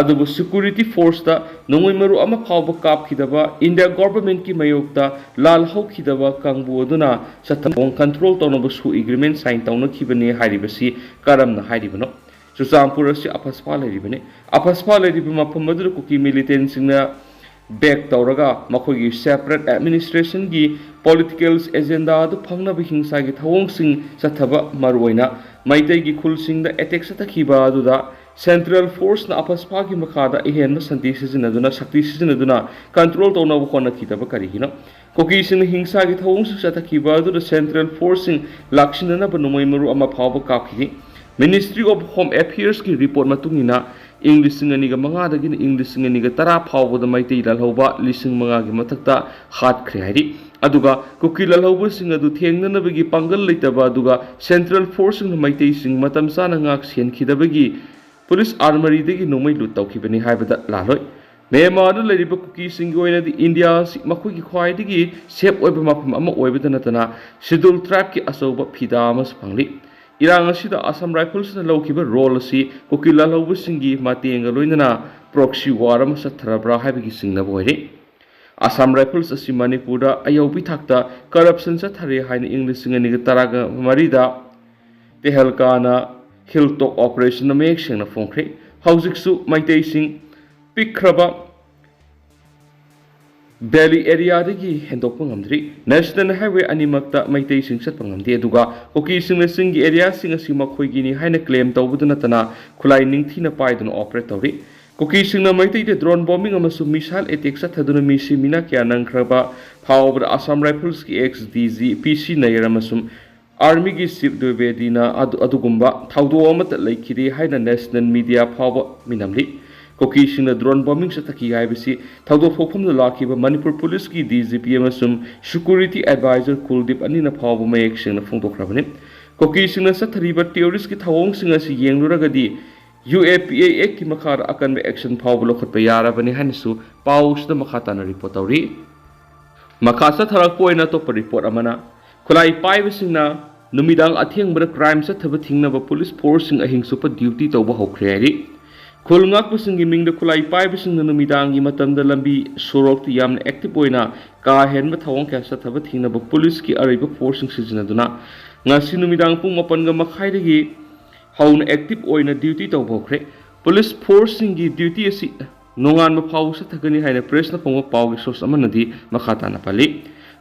ꯑꯗꯨꯕꯨ ꯁꯦꯀ꯭ꯌꯨꯔꯤꯇꯤ ꯐꯣꯔꯁꯇ ꯅꯣꯡꯃꯩ ꯃꯔꯨ ꯑꯃ ꯐꯥꯎꯕ ꯀꯥꯞꯈꯤꯗꯕ, ꯏꯟꯗꯤꯌꯥ ꯒꯣꯚꯔꯟꯃꯦꯟꯠꯀꯤ ꯃꯥꯌꯣꯛꯇ ꯂꯥꯜ ꯍꯧꯈꯤꯗꯕ ꯀꯥꯡꯕꯨ ꯑꯗꯨꯅ ꯆꯠꯊꯕ ꯀꯟꯇ꯭ꯔꯣꯜ ꯇꯧꯅꯕ ꯁꯨ ꯑꯦꯒ꯭ꯔꯤꯃꯦꯟ ꯁꯥꯏꯟ ꯇꯧꯅꯈꯤꯕꯅꯤ ꯍꯥꯏꯔꯤꯕꯁꯤ ꯀꯔꯝꯅ ꯍꯥꯏꯔꯤꯕꯅꯣ? ꯆꯨꯔꯆꯥꯟꯄꯨꯔ ꯑꯁꯤ ꯑꯐꯁꯄꯥ ꯂꯩꯔꯤꯕꯅꯤ꯫ ꯑꯐꯁꯄꯥ ꯂꯩꯔꯤꯕ ꯃꯐꯝ ꯑꯗꯨꯗ ꯀꯨꯀꯤ ꯃꯤꯂꯤꯇꯦꯟꯁꯤꯡꯅ ꯕꯦꯛ ꯇꯧꯔꯒ ꯃꯈꯣꯏꯒꯤ ꯁꯦꯄꯔꯦꯠ ꯑꯦꯗꯃꯤꯅꯤꯁꯇ꯭ꯔꯦꯁꯟꯒꯤ ꯄꯣꯂꯤꯇꯤꯀꯦꯜ ꯑꯦꯖꯦꯟꯗꯥ ꯑꯗꯨ ꯐꯪꯅꯕ ꯍꯤꯡꯁꯥꯒꯤ ꯊꯧꯑꯣꯡꯁꯤꯡ ꯆꯠꯊꯕ, ꯃꯔꯨꯑꯣꯏꯅ ꯃꯩꯇꯩꯒꯤ ꯈꯨꯜꯁꯤꯡꯗ ꯑꯦꯇꯦꯛ ꯆꯠꯊꯈꯤꯕ ꯑꯗꯨꯗ ꯁꯦꯟꯇ꯭ꯔꯦꯜ ꯐꯣꯔꯁꯅ ꯑꯐꯁꯄꯥꯒꯤ ꯃꯈꯥꯗ ꯑꯍꯦꯟꯕ ꯁꯟꯇꯤ ꯁꯤꯖꯤꯟꯅꯗꯨꯅ, ꯁꯛꯇꯤ ꯁꯤꯖꯤꯟꯅꯗꯨꯅ ꯀꯟꯇ꯭ꯔꯣꯜ ꯇꯧꯅꯕ ꯍꯣꯠꯅꯈꯤꯗꯕ ꯀꯔꯤꯒꯤꯅꯣ? ꯀꯨꯀꯤꯁꯤꯡꯅ ꯍꯤꯡꯁꯥꯒꯤ ꯊꯧꯑꯣꯡꯁꯤꯡ ꯆꯠꯊꯈꯤꯕ ꯑꯗꯨꯗ ꯁꯦꯟꯇ꯭ꯔꯦꯜ ꯐꯣꯔꯁꯁꯤꯡ ꯂꯥꯛꯁꯤꯟꯅꯅꯕ ꯅꯣꯡꯃꯩ ꯃꯔꯨ ꯑꯃ ꯐꯥꯎꯕ ꯀꯥꯞꯈꯤꯗꯦ꯫ Ministry of Home Affairsꯀꯤ ꯔꯤꯄꯣꯔꯠ ꯃꯇꯨꯡ ꯏꯟꯅ, ꯏꯪ ꯂꯤꯁꯤꯡ ꯑꯅꯤꯒ ꯃꯉꯥꯗꯒꯤꯅ ꯏꯪ ꯂꯤꯁꯤꯡ ꯑꯅꯤꯒ ꯇꯔꯥ ꯐꯥꯎꯕꯗ ꯃꯩꯇꯩ ꯂꯥꯜꯍꯧꯕ ꯂꯤꯁꯤꯡ ꯃꯉꯥꯒꯤ ꯃꯊꯛꯇ ꯍꯥꯠꯈ꯭ꯔꯦ ꯍꯥꯏꯔꯤ꯫ ꯑꯗꯨꯒ ꯀꯨꯀꯤ ꯂꯥꯜꯍꯧꯕꯁꯤꯡ ꯑꯗꯨ ꯊꯦꯡꯅꯅꯕꯒꯤ ꯄꯥꯡꯒꯜ ꯂꯩꯇꯕ ꯑꯗꯨꯒ ꯁꯦꯟꯇ꯭ꯔꯦꯜ ꯐꯣꯔꯁꯁꯤꯡꯅ ꯃꯩꯇꯩꯁꯤꯡ ꯃꯇꯝ ꯆꯥꯅ ꯉꯥꯛ ꯁꯦꯟꯈꯤꯗꯕꯒꯤ ꯄꯨꯂꯤꯁ ꯑꯥꯔꯃꯔꯤꯗꯒꯤ ꯅꯣꯡꯃꯩ ꯂꯨꯠ ꯇꯧꯈꯤꯕꯅꯤ ꯍꯥꯏꯕꯗ ꯂꯥꯜꯂꯣꯏ꯫ ꯃ꯭ꯌꯥꯟꯃꯥꯔꯗ ꯂꯩꯔꯤꯕ ꯀꯨꯀꯤꯁꯤꯡꯒꯤ ꯑꯣꯏꯅꯗꯤ ꯏꯟꯗꯤꯌꯥ ꯑꯁꯤ ꯃꯈꯣꯏꯒꯤ ꯈ꯭ꯋꯥꯏꯗꯒꯤ ꯁꯦꯐ ꯑꯣꯏꯕ ꯃꯐꯝ ꯑꯃ ꯑꯣꯏꯕꯗ ꯅꯠꯇꯅ ꯁꯦꯗ꯭ꯌꯨꯜ ꯇ꯭ꯔꯥꯏꯕꯀꯤ ꯑꯆꯧꯕ ꯐꯤꯗꯥ ꯑꯃꯁꯨ ꯐꯪꯂꯤ꯫ ꯏꯔꯥꯡ ꯑꯁꯤꯗ ꯑꯁꯥꯝ ꯔꯥꯏꯐꯜꯁꯅ ꯂꯧꯈꯤꯕ ꯔꯣꯜ ꯑꯁꯤ ꯀꯨꯀꯤ ꯂꯥꯜꯍꯧꯕꯁꯤꯡꯒꯤ ꯃꯇꯦꯡꯒ ꯂꯣꯏꯅꯅ ꯄ꯭ꯔꯣꯛꯁꯤ ꯋꯥꯔ ꯑꯃ ꯆꯠꯊꯔꯕ꯭ꯔꯥ ꯍꯥꯏꯕꯒꯤ ꯆꯤꯡꯅꯕ ꯑꯣꯏꯔꯤ꯫ ꯑꯁꯥꯝ ꯔꯥꯏꯐꯜꯁ ꯑꯁꯤ ꯃꯅꯤꯄꯨꯔꯗ ꯑꯌꯧꯕꯤ ꯊꯥꯛꯇ ꯀꯔꯞꯁꯟ ꯆꯠꯊꯔꯦ ꯍꯥꯏꯅ ꯏꯪ ꯂꯤꯁꯤꯡ ꯑꯅꯤꯒ ꯇꯔꯥꯒ ꯃꯔꯤꯗ ꯇꯦꯍꯜꯀꯥꯅ ꯍꯤꯜ ꯇꯣꯛ ꯑꯣꯄꯔꯦꯁꯟꯅ ꯃꯌꯦꯛ ꯁꯦꯡꯅ ꯐꯣꯡꯈ꯭ꯔꯦ꯫ ꯍꯧꯖꯤꯛꯁꯨ ꯃꯩꯇꯩꯁꯤꯡ ꯄꯤꯛꯈ꯭ꯔꯕ ꯚꯦꯂꯤ ꯑꯦꯔꯤꯌꯥꯗꯒꯤ ꯍꯦꯟꯗꯣꯛꯄ ꯉꯝꯗ꯭ꯔꯤ꯫ ꯅꯦꯁꯅꯦꯜ ꯍꯥꯏꯋꯦ ꯑꯅꯤꯃꯛꯇ ꯃꯩꯇꯩꯁꯤꯡ ꯆꯠꯄ ꯉꯝꯗꯦ, ꯑꯗꯨꯒ ꯀꯨꯀꯤꯁꯤꯡꯅ ꯆꯤꯡꯒꯤ ꯑꯦꯔꯤꯌꯥꯁꯤꯡ ꯑꯁꯤ ꯃꯈꯣꯏꯒꯤꯅꯤ ꯍꯥꯏꯅ ꯀ꯭ꯂꯦꯝ ꯇꯧꯕꯗ ꯅꯠꯇꯅ ꯈꯨꯠꯂꯥꯏ ꯅꯤꯡꯊꯤꯅ ꯄꯥꯏꯗꯨꯅ ꯑꯣꯄꯔꯦꯠ ꯇꯧꯔꯤ꯫ ꯀꯨꯀꯤꯁꯤꯡꯅ ꯃꯩꯇꯩꯗ ꯗ꯭ꯔꯣꯟ ꯕꯣꯝꯕꯤꯡ ꯑꯃꯁꯨꯡ ꯃꯤꯁꯥꯏꯜ ꯑꯦꯇꯦꯛ ꯆꯠꯊꯗꯨꯅ ꯃꯤ ꯁꯤ ꯃꯤꯅꯥ ꯀꯌꯥ ꯅꯪꯈ꯭ꯔꯕ ꯐꯥꯎꯕꯗ Assam ꯔꯥꯏꯐꯜꯁꯀꯤ X D G P ꯁꯤ ꯅꯌꯔ ꯑꯃꯁꯨꯡ ꯑꯥꯔꯃꯤꯒꯤ ꯆꯤꯐ ꯗ꯭ꯋꯤꯕꯦꯗꯤꯅ ꯑꯗꯨ-, ꯑꯗꯨꯒꯨꯝꯕ ꯊꯧꯗꯣꯛ ꯑꯃꯠꯇ ꯂꯩꯈꯤꯗꯦ ꯍꯥꯏꯅ ꯅꯦꯁꯅꯦꯜ ꯃꯤꯗꯤꯌꯥ ꯐꯥꯎꯕ ꯃꯤꯅꯝꯂꯤ꯫ ꯀꯨꯀꯤꯁꯤꯡꯅ ꯗ꯭ꯔꯣꯟ ꯕꯣꯝꯕꯤꯡ ꯆꯠꯊꯈꯤ ꯍꯥꯏꯕꯁꯤ ꯊꯧꯗꯣꯛ ꯊꯣꯛꯐꯝꯗ ꯂꯥꯛꯈꯤꯕ ꯃꯅꯤꯄꯨꯔ ꯄꯨꯂꯤꯁꯀꯤ ꯗꯤ ꯖꯤ ꯄꯤ ꯑꯃꯁꯨꯡ ꯁꯦꯀ꯭ꯌꯨꯔꯤꯇꯤ ꯑꯦꯗꯚꯥꯏꯖꯔ ꯀꯨꯜꯗꯤꯞ ꯑꯅꯤꯅ ꯐꯥꯎꯕ ꯃꯌꯦꯛ ꯁꯦꯡꯅ ꯐꯣꯡꯗꯣꯛꯈ꯭ꯔꯕꯅꯤ꯫ ꯀꯨꯀꯤꯁꯤꯡꯅ ꯆꯠꯊꯔꯤꯕ ꯇꯦꯔꯣꯔꯤꯁ꯭ꯠꯀꯤ ꯊꯧꯑꯣꯡꯁꯤꯡ ꯑꯁꯤ ꯌꯦꯡꯂꯨꯔꯒꯗꯤ ꯌꯨ ꯑꯦ ꯄꯤ ꯑꯦ ꯑꯦꯛꯀꯤ ꯃꯈꯥꯗ ꯑꯀꯟꯕ ꯑꯦꯛꯁꯟ ꯐꯥꯎꯕ ꯂꯧꯈꯠꯄ ꯌꯥꯔꯕꯅꯤ ꯍꯥꯏꯅꯁꯨ ꯄꯥꯎ ꯑꯁꯤꯗ ꯃꯈꯥ ꯇꯥꯅ ꯔꯤꯄꯣꯔꯠ ꯇꯧꯔꯤ꯫ ꯃꯈꯥ ꯆꯠꯊꯔꯛꯄ ꯑꯣꯏꯅ ꯑꯇꯣꯞꯄ ꯔꯤꯄꯣꯔꯠ ꯑꯃꯅ, ꯈꯨꯠꯂꯥꯏ ꯄꯥꯏꯕꯁꯤꯡꯅ ꯅꯨꯃꯤꯗꯥꯡ ꯑꯊꯦꯡꯕꯗ ꯀ꯭ꯔꯥꯏꯝ ꯆꯠꯊꯕ ꯊꯤꯡꯅꯕ ꯄꯨꯂꯤꯁ ꯐꯣꯔꯁꯁꯤꯡ ꯑꯍꯤꯡ ꯆꯨꯞꯄ ꯗ꯭ꯌꯨꯇꯤ ꯇꯧꯕ ꯍꯧꯈ꯭ꯔꯦ ꯍꯥꯏꯔꯤ꯫ ꯈꯨꯜ ꯉꯥꯛꯄꯁꯤꯡꯒꯤ ꯃꯤꯡꯗ ꯈꯨꯠꯂꯥꯏ ꯄꯥꯏꯕꯁꯤꯡꯅ ꯅꯨꯃꯤꯗꯥꯡꯒꯤ ꯃꯇꯝꯗ ꯂꯝꯕꯤ ꯁꯣꯔꯣꯛꯇ ꯌꯥꯝꯅ ꯑꯦꯛꯇꯤꯚ ꯑꯣꯏꯅ ꯀꯥ ꯍꯦꯟꯕ ꯊꯧꯑꯣꯡ ꯀꯌꯥ ꯆꯠꯊꯕ ꯊꯤꯡꯅꯕ ꯄꯨꯂꯤꯁꯀꯤ ꯑꯔꯩꯕ ꯐꯣꯔꯁꯁꯤꯡ ꯁꯤꯖꯤꯟꯅꯗꯨꯅ ꯉꯁꯤ ꯅꯨꯃꯤꯗꯥꯡ ꯄꯨꯡ ꯃꯥꯄꯟꯒ ꯃꯈꯥꯏꯗꯒꯤ ꯍꯧꯅ ꯑꯦꯛꯇꯤꯚ ꯑꯣꯏꯅ ꯗ꯭ꯌꯨꯇꯤ ꯇꯧꯕ ꯍꯧꯈ꯭ꯔꯦ꯫ ꯄꯨꯂꯤꯁ ꯐꯣꯔꯁꯁꯤꯡꯒꯤ ꯗ꯭ꯌꯨꯇꯤ ꯑꯁꯤ ꯅꯣꯡꯉꯥꯟꯕ ꯐꯥꯎꯕ ꯆꯠꯊꯒꯅꯤ ꯍꯥꯏꯅ ꯄ꯭ꯔꯦꯁꯅ ꯐꯣꯡꯕ ꯄꯥꯎꯒꯤ ꯁꯣꯔꯁ ꯑꯃꯅꯗꯤ ꯃꯈꯥ ꯇꯥꯅ ꯄꯜꯂꯤ꯫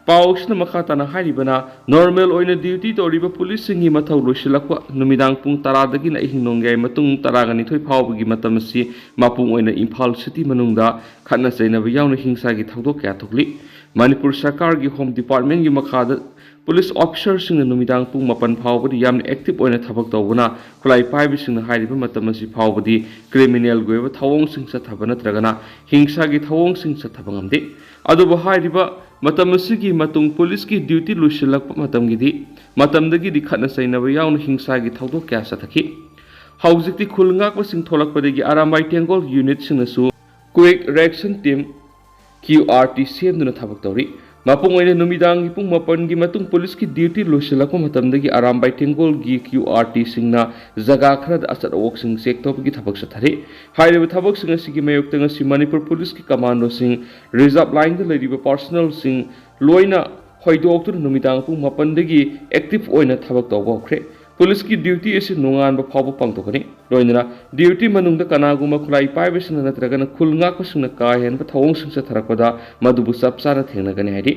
ꯄꯥꯎ ꯑꯁꯤꯅ ꯃꯈꯥ ꯇꯥꯅ ꯍꯥꯏꯔꯤꯕꯅ, ꯅꯣꯔꯃꯦꯜ ꯑꯣꯏꯅ ꯗ꯭ꯌꯨꯇꯤ ꯇꯧꯔꯤꯕ ꯄꯨꯂꯤꯁꯁꯤꯡꯒꯤ ꯃꯊꯧ ꯂꯣꯏꯁꯤꯜꯂꯛꯄ ꯅꯨꯃꯤꯗꯥꯡ ꯄꯨꯡ ꯇꯔꯥꯗꯒꯤꯅ ꯑꯍꯤꯡ ꯅꯣꯡꯌꯥꯏ ꯃꯇꯨꯡ ꯇꯔꯥꯒ ꯅꯤꯊꯣꯏ ꯐꯥꯎꯕꯒꯤ ꯃꯇꯝ ꯑꯁꯤ ꯃꯄꯨꯡ ꯑꯣꯏꯅ ꯏꯝꯐꯥꯜ ꯁꯤꯇꯤ ꯃꯅꯨꯡꯗ ꯈꯠꯅ ꯆꯩꯅꯕ ꯌꯥꯎꯅ ꯍꯤꯡꯁꯥꯒꯤ ꯊꯧꯗꯣꯛ ꯀꯌꯥ ꯊꯣꯛꯂꯤ꯫ ꯃꯅꯤꯄꯨꯔ ꯁꯔꯀꯥꯔꯒꯤ ꯍꯣꯝ ꯗꯤꯄꯥꯔꯠꯃꯦꯟꯒꯤ ꯃꯈꯥꯗ ꯄꯨꯂꯤꯁ ꯑꯣꯐꯤꯁꯔꯁꯤꯡꯅ ꯅꯨꯃꯤꯗꯥꯡ ꯄꯨꯡ ꯃꯥꯄꯟ ꯐꯥꯎꯕꯗꯤ ꯌꯥꯝꯅ ꯑꯦꯛꯇꯤꯚ ꯑꯣꯏꯅ ꯊꯕꯛ ꯇꯧꯕꯅ, ꯈꯨꯠꯂꯥꯏ ꯄꯥꯏꯕꯁꯤꯡꯅ ꯍꯥꯏꯔꯤꯕ ꯃꯇꯝ ꯑꯁꯤ ꯐꯥꯎꯕꯗꯤ ꯀ꯭ꯔꯤꯃꯤꯅꯦꯜꯒꯤ ꯑꯣꯏꯕ ꯊꯧꯑꯣꯡꯁꯤꯡ ꯆꯠꯊꯕ ꯅꯠꯇ꯭ꯔꯒꯅ ꯍꯤꯡꯁꯥꯒꯤ ꯊꯧꯑꯣꯡꯁꯤꯡ ꯆꯠꯊꯕ ꯉꯝꯗꯦ꯫ ꯑꯗꯨꯕꯨ ꯍꯥꯏꯔꯤꯕ ꯃꯇꯝ ꯑꯁꯤꯒꯤ ꯃꯇꯨꯡ ꯄꯨꯂꯤꯁꯀꯤ ꯗ꯭ꯌꯨꯇꯤ ꯂꯣꯏꯁꯤꯜꯂꯛꯄ ꯃꯇꯝꯒꯤꯗꯤ, ꯃꯇꯝꯗꯒꯤꯗꯤ ꯈꯠꯅ ꯆꯩꯅꯕ ꯌꯥꯎꯅ ꯍꯤꯡꯁꯥꯒꯤ ꯊꯧꯗꯣꯛ ꯀꯌꯥ ꯆꯠꯊꯈꯤ꯫ ꯍꯧꯖꯤꯛꯇꯤ ꯈꯨꯜ ꯉꯥꯛꯄꯁꯤꯡ ꯊꯣꯛꯂꯛꯄꯗꯒꯤ ꯑꯔꯥꯝꯕꯥꯏ ꯇꯦꯡꯒꯣꯜ ꯌꯨꯅꯤꯠꯁꯤꯡꯅꯁꯨ quick reaction team, Q R T, ꯁꯦꯝꯗꯨꯅ ꯊꯕꯛ ꯇꯧꯔꯤ꯫ ꯃꯄꯨꯡ ꯑꯣꯏꯅ ꯅꯨꯃꯤꯗꯥꯡꯒꯤ ꯄꯨꯡ ꯃꯥꯄꯟꯒꯤ ꯃꯇꯨꯡ ꯄꯨꯂꯤꯁꯀꯤ ꯗ꯭ꯌꯨꯇꯤ ꯂꯣꯏꯁꯤꯜꯂꯛꯄ ꯃꯇꯝꯗꯒꯤ ꯑꯔꯥꯝꯕꯥꯏ ꯇꯦꯡꯒꯣꯜꯒꯤ ꯀ꯭ꯌꯨ ꯑꯥꯔ ꯇꯤꯁꯤꯡꯅ ꯖꯒꯥ ꯈꯔꯗ ꯑꯆꯠ ꯑꯋꯣꯛꯁꯤꯡ ꯆꯦꯛ ꯇꯧꯕꯒꯤ ꯊꯕꯛ ꯆꯠꯊꯔꯤ꯫ ꯍꯥꯏꯔꯤꯕ ꯊꯕꯛꯁꯤꯡ ꯑꯁꯤꯒꯤ ꯃꯥꯌꯣꯛꯇ ꯉꯁꯤ ꯃꯅꯤꯄꯨꯔ ꯄꯨꯂꯤꯁꯀꯤ ꯀꯃꯥꯟꯗꯣꯁꯤꯡ, ꯔꯤꯖꯥꯔꯚ ꯂꯥꯏꯟꯗ ꯂꯩꯔꯤꯕ ꯄꯥꯔꯁꯣꯅꯦꯜꯁꯤꯡ ꯂꯣꯏꯅ ꯍꯣꯏꯗꯣꯛꯇꯨꯅ ꯅꯨꯃꯤꯗꯥꯡ ꯄꯨꯡ ꯃꯥꯄꯟꯗꯒꯤ ꯑꯦꯛꯇꯤꯚ ꯑꯣꯏꯅ ꯊꯕꯛ ꯇꯧꯕ ꯍꯧꯈ꯭ꯔꯦ꯫ ꯄꯨꯂꯤꯁꯀꯤ ꯗ꯭ꯌꯨꯇꯤ ꯑꯁꯤ ꯅꯣꯡꯉꯥꯟꯕ ꯐꯥꯎꯕ ꯄꯥꯡꯊꯣꯛꯀꯅꯤ꯫ ꯂꯣꯏꯅꯅ ꯗ꯭ꯌꯨꯇꯤ ꯃꯅꯨꯡꯗ ꯀꯅꯥꯒꯨꯝꯕ ꯈꯨꯠꯂꯥꯏ ꯄꯥꯏꯕꯁꯤꯡꯅ ꯅꯠꯇ꯭ꯔꯒꯅ ꯈꯨꯜ ꯉꯥꯛꯄꯁꯤꯡꯅ ꯀꯥ ꯍꯦꯟꯕ ꯊꯧꯑꯣꯡꯁꯤꯡ ꯆꯠꯊꯔꯛꯄꯗ ꯃꯗꯨꯕꯨ ꯆꯞ ꯆꯥꯅ ꯊꯦꯡꯅꯒꯅꯤ ꯍꯥꯏꯔꯤ꯫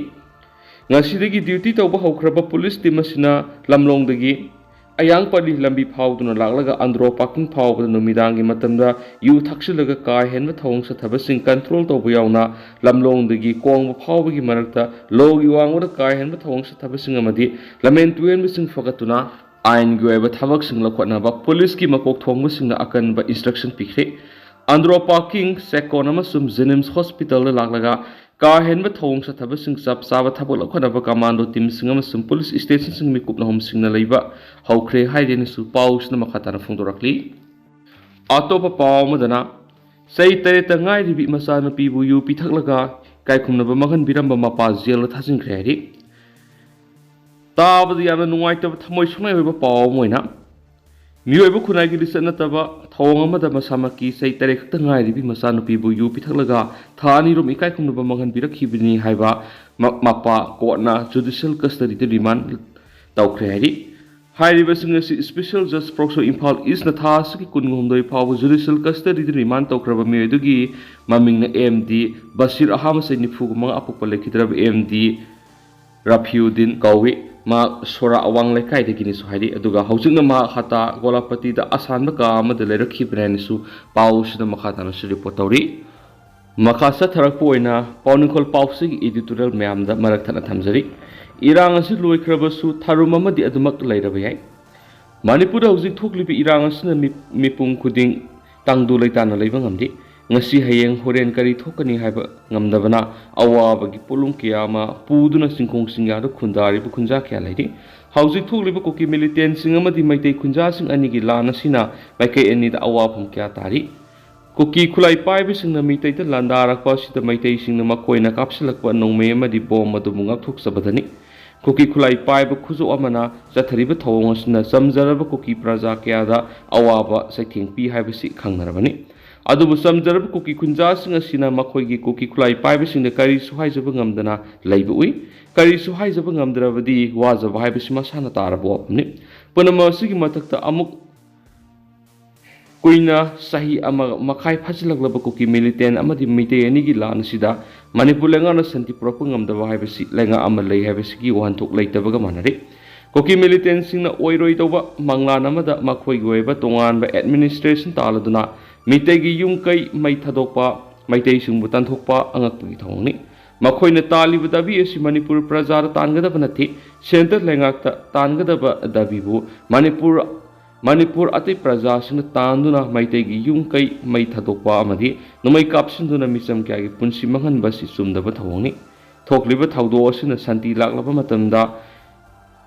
ꯉꯁꯤꯗꯒꯤ ꯗ꯭ꯌꯨꯇꯤ ꯇꯧꯕ ꯍꯧꯈ꯭ꯔꯕ ꯄꯨꯂꯤꯁ ꯇꯤꯝ ꯑꯁꯤꯅ ꯂꯝꯂꯣꯡꯗꯒꯤ ꯑꯌꯥꯡꯄꯜꯂꯤ ꯂꯝꯕꯤ ꯐꯥꯎꯗꯨꯅ ꯂꯥꯛꯂꯒ ꯑꯟꯗ꯭ꯔꯣ ꯄꯥꯔꯀꯤꯡ ꯐꯥꯎꯕꯗ ꯅꯨꯃꯤꯗꯥꯡꯒꯤ ꯃꯇꯝꯗ ꯌꯨ ꯊꯛꯆꯤꯜꯂꯒ ꯀꯥ ꯍꯦꯟꯕ ꯊꯧꯑꯣꯡ ꯆꯠꯊꯕꯁꯤꯡ ꯀꯟꯇ꯭ꯔꯣꯜ ꯇꯧꯕ ꯌꯥꯎꯅ ꯂꯝꯂꯣꯡꯗꯒꯤ ꯀꯣꯡꯕ ꯐꯥꯎꯕꯒꯤ ꯃꯔꯛꯇ ꯂꯣꯒꯤ ꯋꯥꯡꯃꯗ ꯀꯥ ꯍꯦꯟꯕ ꯊꯧꯑꯣꯡ ꯆꯠꯊꯕꯁꯤꯡ ꯑꯃꯗꯤ ꯂꯝꯍꯦꯟ ꯇꯨꯍꯦꯟꯕꯁꯤꯡ ꯐꯒꯠꯇꯨꯅ ꯑꯥꯏꯟꯒꯤ ꯑꯣꯏꯕ ꯊꯕꯛꯁꯤꯡ ꯂꯧꯈꯠꯅꯕ ꯄꯨꯂꯤꯁꯀꯤ ꯃꯀꯣꯛ ꯊꯣꯡꯕꯁꯤꯡꯅ ꯑꯀꯟꯕ ꯏꯟꯁꯇ꯭ꯔꯛꯁꯟ ꯄꯤꯈ꯭ꯔꯦ꯫ ꯑꯟꯗ꯭ꯔꯣ ꯄꯥꯔꯀꯤꯡ, ꯁꯦꯀꯣꯟ ꯑꯃꯁꯨꯡ ꯖꯦꯅꯤꯝꯁ ꯍꯣꯁꯄꯤꯇꯥꯜꯗ ꯂꯥꯛꯂꯒ ꯀꯥ ꯍꯦꯟꯕ ꯊꯧꯑꯣꯡ ꯆꯠꯊꯕꯁꯤꯡ ꯆꯞ ꯆꯥꯕ ꯊꯕꯛ ꯂꯧꯈꯠꯅꯕ ꯀꯃꯥꯟꯗꯣ ꯇꯤꯝꯁꯤꯡ ꯑꯃꯁꯨꯡ ꯄꯨꯂꯤꯁ ꯁ꯭ꯇꯦꯁꯟꯁꯤꯡ ꯃꯤꯀꯨꯞꯅ ꯍꯣꯝꯁꯤꯡꯅ ꯂꯩꯕ ꯍꯧꯈ꯭ꯔꯦ ꯍꯥꯏꯔꯦꯅꯁꯨ ꯄꯥꯎꯁꯤꯅ ꯃꯈꯥ ꯇꯥꯅ ꯐꯣꯡꯗꯣꯔꯛꯂꯤ꯫ ꯑꯇꯣꯞꯄ ꯄꯥꯎ ꯑꯃꯗꯅ, ꯆꯍꯤ ꯇꯔꯦꯠꯇ ꯉꯥꯏꯔꯤꯕꯤ ꯃꯆꯥꯅꯨꯄꯤꯕꯨ ꯌꯨ ꯄꯤꯊꯛꯂꯒ ꯏꯀꯥꯏꯈꯨꯝꯅꯕ ꯃꯥꯡꯍꯟꯕꯤꯔꯝꯕ ꯃꯄꯥ ꯖꯦꯜꯗ ꯊꯥꯖꯤꯟꯈ꯭ꯔꯦ ꯍꯥꯏꯔꯤ꯫ ꯇꯥꯕꯗ ꯌꯥꯝꯅ ꯅꯨꯡꯉꯥꯏꯇꯕ, ꯊꯃꯣꯏ ꯁꯣꯛꯅꯤꯡꯉꯥꯏ ꯑꯣꯏꯕ ꯄꯥꯎ ꯑꯃ ꯑꯣꯏꯅ, ꯃꯤꯑꯣꯏꯕ ꯈꯨꯟꯅꯥꯏꯒꯤ ꯂꯤꯆꯠ ꯅꯠꯇꯕ ꯊꯧꯑꯣꯡ ꯑꯃꯗ ꯃꯁꯥꯃꯛꯀꯤ ꯆꯍꯤ ꯇꯔꯦꯠ ꯈꯛꯇ ꯉꯥꯏꯔꯤꯕꯤ ꯃꯆꯥꯅꯨꯄꯤꯕꯨ ꯌꯨ ꯄꯤꯊꯛꯂꯒ ꯊꯥ ꯑꯅꯤꯔꯣꯝ ꯏꯀꯥꯏ ꯈꯨꯝꯅꯕ ꯃꯥꯡꯍꯟꯕꯤꯔꯛꯈꯤꯕꯅꯤ ꯍꯥꯏꯕ ꯃ-, ꯃꯄꯥ ꯀꯣꯔꯠꯅ ꯖꯨꯗꯤꯁꯤꯌꯦꯜ ꯀꯁꯇꯗꯤꯗ ꯔꯤꯃꯥꯟ ꯇꯧꯈ꯭ꯔꯦ ꯍꯥꯏꯔꯤ꯫ ꯍꯥꯏꯔꯤꯕꯁꯤꯡ ꯑꯁꯤ ꯏꯁꯄꯤꯁꯦꯜ ꯖꯁ ꯄꯣꯛꯁꯣ ꯏꯝꯐꯥꯜ ꯏꯁꯅ ꯊꯥ ꯑꯁꯤꯒꯤ ꯀꯨꯟꯍꯨꯝꯗꯣꯏ ꯐꯥꯎꯕ ꯖꯨꯗꯤꯁꯤꯌꯦꯜ ꯀꯁꯇꯗꯤꯗ ꯔꯤꯃꯥꯟ ꯇꯧꯈ꯭ꯔꯕ ꯃꯤꯑꯣꯏ ꯑꯗꯨꯒꯤ ꯃꯃꯤꯡꯅ ꯑꯦꯝ ꯗꯤ ꯕꯁꯤꯔ, ꯑꯍꯥꯟꯕ ꯆꯍꯤ ꯅꯤꯐꯨꯒ ꯃꯉꯥ, ꯑꯄꯣꯛꯄ ꯂꯩꯈꯤꯗ꯭ꯔꯕ ꯑꯦꯝ ꯗꯤ ꯔꯐꯤꯎꯗꯤꯟ ꯀꯧꯏ꯫ ꯃꯍꯥꯛ ꯁꯣꯔꯥ ꯑꯋꯥꯡ ꯂꯩꯀꯥꯏꯗꯒꯤꯅꯤꯁꯨ ꯍꯥꯏꯔꯤ꯫ ꯑꯗꯨꯒ ꯍꯧꯖꯤꯛꯅ ꯃꯍꯥꯛ ꯍꯇꯥ ꯒꯣꯂꯥꯄꯇꯤꯗ ꯑꯁꯥꯟꯕ ꯀꯥ ꯑꯃꯗ ꯂꯩꯔꯛꯈꯤꯕꯅꯤ ꯍꯥꯏꯅꯁꯨ ꯄꯥꯎꯁꯤꯗ ꯃꯈꯥ ꯇꯥꯅꯁꯨ ꯔꯤꯄꯣꯔꯠ ꯇꯧꯔꯤ꯫ ꯃꯈꯥ ꯆꯠꯊꯔꯛꯄ ꯑꯣꯏꯅ ꯄꯥꯎꯅꯤꯡꯈꯣꯜ ꯄꯥꯎꯆꯦꯒꯤ ꯏꯗꯤꯇꯣꯔꯤꯌꯦꯜ ꯃꯌꯥꯝꯗ ꯃꯔꯛ ꯊꯠꯅ ꯊꯝꯖꯔꯤ꯫ ꯏꯔꯥꯡ ꯑꯁꯤ ꯂꯣꯏꯈ꯭ꯔꯕꯁꯨ ꯊꯔꯨꯝ ꯑꯃꯗꯤ ꯑꯗꯨꯃꯛ ꯂꯩꯔꯕ ꯌꯥꯏ꯫ ꯃꯅꯤꯄꯨꯔꯗ ꯍꯧꯖꯤꯛ ꯊꯣꯛꯂꯤꯕ ꯏꯔꯥꯡ ꯑꯁꯤꯅ ꯃꯤ-, ꯃꯤꯄꯨꯝ ꯈꯨꯗꯤꯡ ꯇꯪꯗꯨ ꯂꯩꯇꯥꯅ ꯂꯩꯕ ꯉꯝꯂꯤ꯫ ꯉꯁꯤ ꯍꯌꯦꯡ ꯍꯣꯔꯦꯟ ꯀꯔꯤ ꯊꯣꯛꯀꯅꯤ ꯍꯥꯏꯕ ꯉꯝꯗꯕꯅ ꯑꯋꯥꯕꯒꯤ ꯄꯣꯠꯂꯨꯝ ꯀꯌꯥ ꯑꯃ ꯄꯨꯗꯨꯅ ꯆꯤꯡꯈꯣꯡ ꯆꯤꯡꯌꯥꯗ ꯈꯨꯟꯗꯥꯔꯤꯕ ꯈꯨꯟꯖꯥ ꯀꯌꯥ ꯂꯩꯔꯤ꯫ ꯍꯧꯖꯤꯛ ꯊꯣꯛꯂꯤꯕ ꯀꯨꯀꯤ ꯃꯤꯂꯤꯇꯦꯟꯁꯤꯡ ꯑꯃꯗꯤ ꯃꯩꯇꯩ ꯈꯨꯟꯖꯥꯁꯤꯡ ꯑꯅꯤꯒꯤ ꯂꯥꯟ ꯑꯁꯤꯅ ꯃꯥꯏꯀꯩ ꯑꯅꯤꯗ ꯑꯋꯥꯐꯝ ꯀꯌꯥ ꯇꯥꯔꯤ꯫ ꯀꯨꯀꯤ ꯈꯨꯠꯂꯥꯏ ꯄꯥꯏꯕꯁꯤꯡꯅ ꯃꯤꯇꯩꯗ ꯂꯥꯟꯗꯥꯔꯛꯄ ꯑꯁꯤꯗ ꯃꯩꯇꯩꯁꯤꯡꯅ ꯃꯈꯣꯏꯅ ꯀꯥꯞꯁꯤꯜꯂꯛꯄ ꯅꯣꯡꯃꯩ ꯑꯃꯗꯤ ꯕꯣꯝ ꯑꯗꯨꯕꯨ ꯉꯥꯛꯊꯣꯛꯆꯕꯗꯅꯤ꯫ ꯀꯨꯀꯤ ꯈꯨꯠꯂꯥꯏ ꯄꯥꯏꯕ ꯈꯨꯖꯣꯞ ꯑꯃꯅ ꯆꯠꯊꯔꯤꯕ ꯊꯧꯑꯣꯡ ꯑꯁꯤꯅ ꯆꯝꯖꯔꯕ ꯀꯨꯀꯤ ꯄ꯭ꯔꯖꯥ ꯀꯌꯥꯗ ꯑꯋꯥꯕ ꯆꯩꯊꯦꯡ ꯄꯤ ꯍꯥꯏꯕꯁꯤ ꯈꯪꯅꯔꯕꯅꯤ꯫ ꯑꯗꯨꯕꯨ ꯆꯝꯖꯔꯕ ꯀꯨꯀꯤ ꯈꯨꯟꯖꯥꯁꯤꯡ ꯑꯁꯤꯅ ꯃꯈꯣꯏꯒꯤ ꯀꯨꯀꯤ ꯈꯨꯠꯂꯥꯏ ꯄꯥꯏꯕꯁꯤꯡꯗ ꯀꯔꯤꯁꯨ ꯍꯥꯏꯖꯕ ꯉꯝꯗꯅ ꯂꯩꯕ ꯎꯏ꯫ ꯀꯔꯤꯁꯨ ꯍꯥꯏꯖꯕ ꯉꯝꯗ꯭ꯔꯕꯗꯤ ꯋꯥꯖꯕ ꯍꯥꯏꯕꯁꯤ ꯃꯁꯥꯅ ꯇꯥꯔꯕ ꯋꯥꯐꯝꯅꯤ꯫ ꯄꯨꯝꯅꯃꯛ ꯑꯁꯤꯒꯤ ꯃꯊꯛꯇ ꯑꯃꯨꯛ ꯀꯨꯏꯅ ꯆꯍꯤ ꯑꯃ ꯃꯈꯥꯏ ꯐꯥꯖꯤꯜꯂꯛꯂꯕ ꯀꯨꯀꯤ ꯃꯤꯂꯤꯇꯦꯟ ꯑꯃꯗꯤ ꯃꯤꯇꯩ ꯑꯅꯤꯒꯤ ꯂꯥꯟ ꯑꯁꯤꯗ ꯃꯅꯤꯄꯨꯔ ꯂꯩꯉꯥꯛꯅ ꯁꯥꯟꯇꯤ ꯄꯨꯔꯛꯄ ꯉꯝꯗꯕ ꯍꯥꯏꯕꯁꯤ ꯂꯩꯉꯥꯛ ꯑꯃ ꯂꯩ ꯍꯥꯏꯕꯁꯤꯒꯤ ꯋꯥꯍꯟꯊꯣꯛ ꯂꯩꯇꯕꯒ ꯃꯥꯟꯅꯔꯦ꯫ ꯀꯨꯀꯤ ꯃꯤꯂꯤꯇꯦꯟꯁꯤꯡꯅ ꯑꯣꯏꯔꯣꯏꯗꯧꯕ ꯃꯪꯂꯥꯟ ꯑꯃꯗ ꯃꯈꯣꯏꯒꯤ ꯑꯣꯏꯕ ꯇꯣꯉꯥꯟꯕ ꯑꯦꯗꯃꯤꯅꯤꯁꯇ꯭ꯔꯦꯁꯟ ꯇꯥꯜꯂꯗꯨꯅ ꯃꯤꯇꯩꯒꯤ ꯌꯨꯝ ꯀꯩ ꯃꯩ ꯊꯥꯗꯣꯛꯄ, ꯃꯩꯇꯩꯁꯤꯡꯕꯨ ꯇꯥꯟꯊꯣꯛꯄ ꯑꯉꯛꯄꯒꯤ ꯊꯧꯑꯣꯡꯅꯤ꯫ ꯃꯈꯣꯏꯅ ꯇꯥꯜꯂꯤꯕ ꯗꯥꯕꯤ ꯑꯁꯤ ꯃꯅꯤꯄꯨꯔ ꯄ꯭ꯔꯖꯥꯗ ꯇꯥꯟꯒꯗꯕ ꯅꯠꯇꯦ, ꯁꯦꯟꯇꯔ ꯂꯩꯉꯥꯛꯇ ꯇꯥꯟꯒꯗꯕ ꯗꯥꯕꯤꯕꯨ ꯃꯅꯤꯄꯨꯔ ꯃꯅꯤꯄꯨꯔ ꯑꯇꯩ ꯄ꯭ꯔꯖꯥꯁꯤꯡꯅ ꯇꯥꯟꯗꯨꯅ ꯃꯩꯇꯩꯒꯤ ꯌꯨꯝ ꯀꯩ ꯃꯩ ꯊꯥꯗꯣꯛꯄ ꯑꯃꯗꯤ ꯅꯣꯡꯃꯩ ꯀꯥꯞꯁꯤꯟꯗꯨꯅ ꯃꯤꯆꯝ ꯀꯌꯥꯒꯤ ꯄꯨꯟꯁꯤ ꯃꯥꯡꯍꯟꯕ ꯑꯁꯤ ꯆꯨꯝꯗꯕ ꯊꯧꯑꯣꯡꯅꯤ꯫ ꯊꯣꯛꯂꯤꯕ ꯊꯧꯗꯣꯛ ꯑꯁꯤꯅ ꯁꯥꯟꯇꯤ ꯂꯥꯛꯂꯕ ꯃꯇꯝꯗ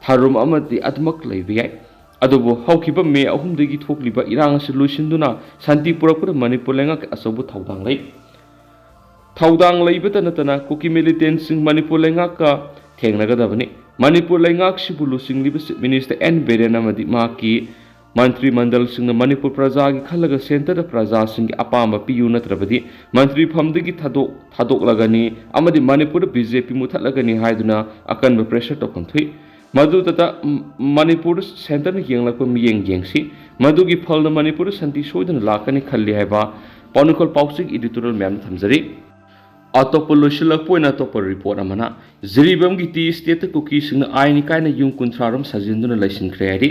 ꯊꯥꯔꯨꯝ ꯑꯃꯗꯤ ꯑꯗꯨꯃꯛ ꯂꯩꯕ ꯌꯥꯏ꯫ ꯑꯗꯨꯕꯨ ꯍꯧꯈꯤꯕ ꯃꯦ ꯑꯍꯨꯝꯗꯒꯤ ꯊꯣꯛꯂꯤꯕ ꯏꯔꯥꯡ ꯑꯁꯤ ꯂꯣꯏꯁꯤꯟꯗꯨꯅ ꯁꯥꯟꯇꯤ ꯄꯨꯔꯛꯄꯗ ꯃꯅꯤꯄꯨꯔ ꯂꯩꯉꯥꯛꯀꯤ ꯑꯆꯧꯕ ꯊꯧꯗꯥꯡ ꯂꯩ꯫ ꯊꯧꯗꯥꯡ ꯂꯩꯕꯇ ꯅꯠꯇꯅ ꯀꯨꯀꯤ ꯃꯤꯂꯤꯇꯦꯟꯁꯤꯡ ꯃꯅꯤꯄꯨꯔ ꯂꯩꯉꯥꯛꯀ ꯊꯦꯡꯅꯒꯗꯕꯅꯤ꯫ ꯃꯅꯤꯄꯨꯔ ꯂꯩꯉꯥꯛꯁꯤꯕꯨ ꯂꯨꯆꯤꯡꯂꯤꯕ ꯆꯤꯐ ꯃꯤꯅꯤꯁꯇꯔ ꯑꯦꯟ ꯕꯤꯔꯦꯟ ꯑꯃꯗꯤ ꯃꯍꯥꯛꯀꯤ ꯃꯟꯇ꯭ꯔꯤ ꯃꯟꯗꯜꯁꯤꯡꯅ ꯃꯅꯤꯄꯨꯔ ꯄ꯭ꯔꯖꯥꯒꯤ ꯈꯜꯂꯒ ꯁꯦꯟꯇꯔꯗ ꯄ꯭ꯔꯖꯥꯁꯤꯡꯒꯤ ꯑꯄꯥꯝꯕ ꯄꯤꯌꯨ, ꯅꯠꯇ꯭ꯔꯕꯗꯤ ꯃꯟꯇ꯭ꯔꯤ ꯐꯝꯗꯒꯤ ꯊꯥꯗꯣꯛ ꯊꯥꯗꯣꯛꯂꯒꯅꯤ ꯑꯃꯗꯤ ꯃꯅꯤꯄꯨꯔꯗ ꯕꯤ ꯖꯦ ꯄꯤ ꯃꯨꯊꯠꯂꯒꯅꯤ ꯍꯥꯏꯗꯨꯅ ꯑꯀꯟꯕ ꯄ꯭ꯔꯦꯁꯔ ꯇꯧꯐꯝ ꯊꯣꯛꯏ꯫ ꯃꯗꯨꯗꯇ ꯃ-, ꯃꯅꯤꯄꯨꯔꯗ ꯁꯦꯟꯇꯔꯅ ꯌꯦꯡꯂꯛꯄ ꯃꯤꯠꯌꯦꯡ ꯌꯦꯡꯁꯤ꯫ ꯃꯗꯨꯒꯤ ꯐꯜꯅ ꯃꯅꯤꯄꯨꯔꯗ ꯁꯥꯟꯇꯤ ꯁꯣꯏꯗꯅ ꯂꯥꯛꯀꯅꯤ ꯈꯜꯂꯤ ꯍꯥꯏꯕ ꯄꯥꯎꯅꯤꯡꯈꯣꯜ ꯄꯥꯎꯆꯦꯒꯤ ꯏꯗꯤꯇꯣꯔꯤꯌꯦꯜ ꯃꯌꯥꯝꯗ ꯊꯝꯖꯔꯤ꯫ ꯑꯇꯣꯞꯄ ꯂꯣꯏꯁꯤꯜꯂꯛꯄ ꯑꯣꯏꯅ ꯑꯇꯣꯞꯄ ꯔꯤꯄꯣꯔꯠ ꯑꯃꯅ, ꯖꯤꯔꯤꯕꯥꯝꯒꯤ ꯇꯤ ꯏꯁꯇꯦꯠꯇ ꯀꯨꯀꯤꯁꯤꯡꯅ ꯑꯥꯏꯟ ꯀꯥꯏꯅ ꯌꯨꯝ ꯀꯨꯟꯊ꯭ꯔꯥ ꯔꯣꯝ ꯁꯥꯖꯤꯟꯗꯨꯅ ꯂꯩꯁꯤꯟꯈ꯭ꯔꯦ ꯍꯥꯏꯔꯤ꯫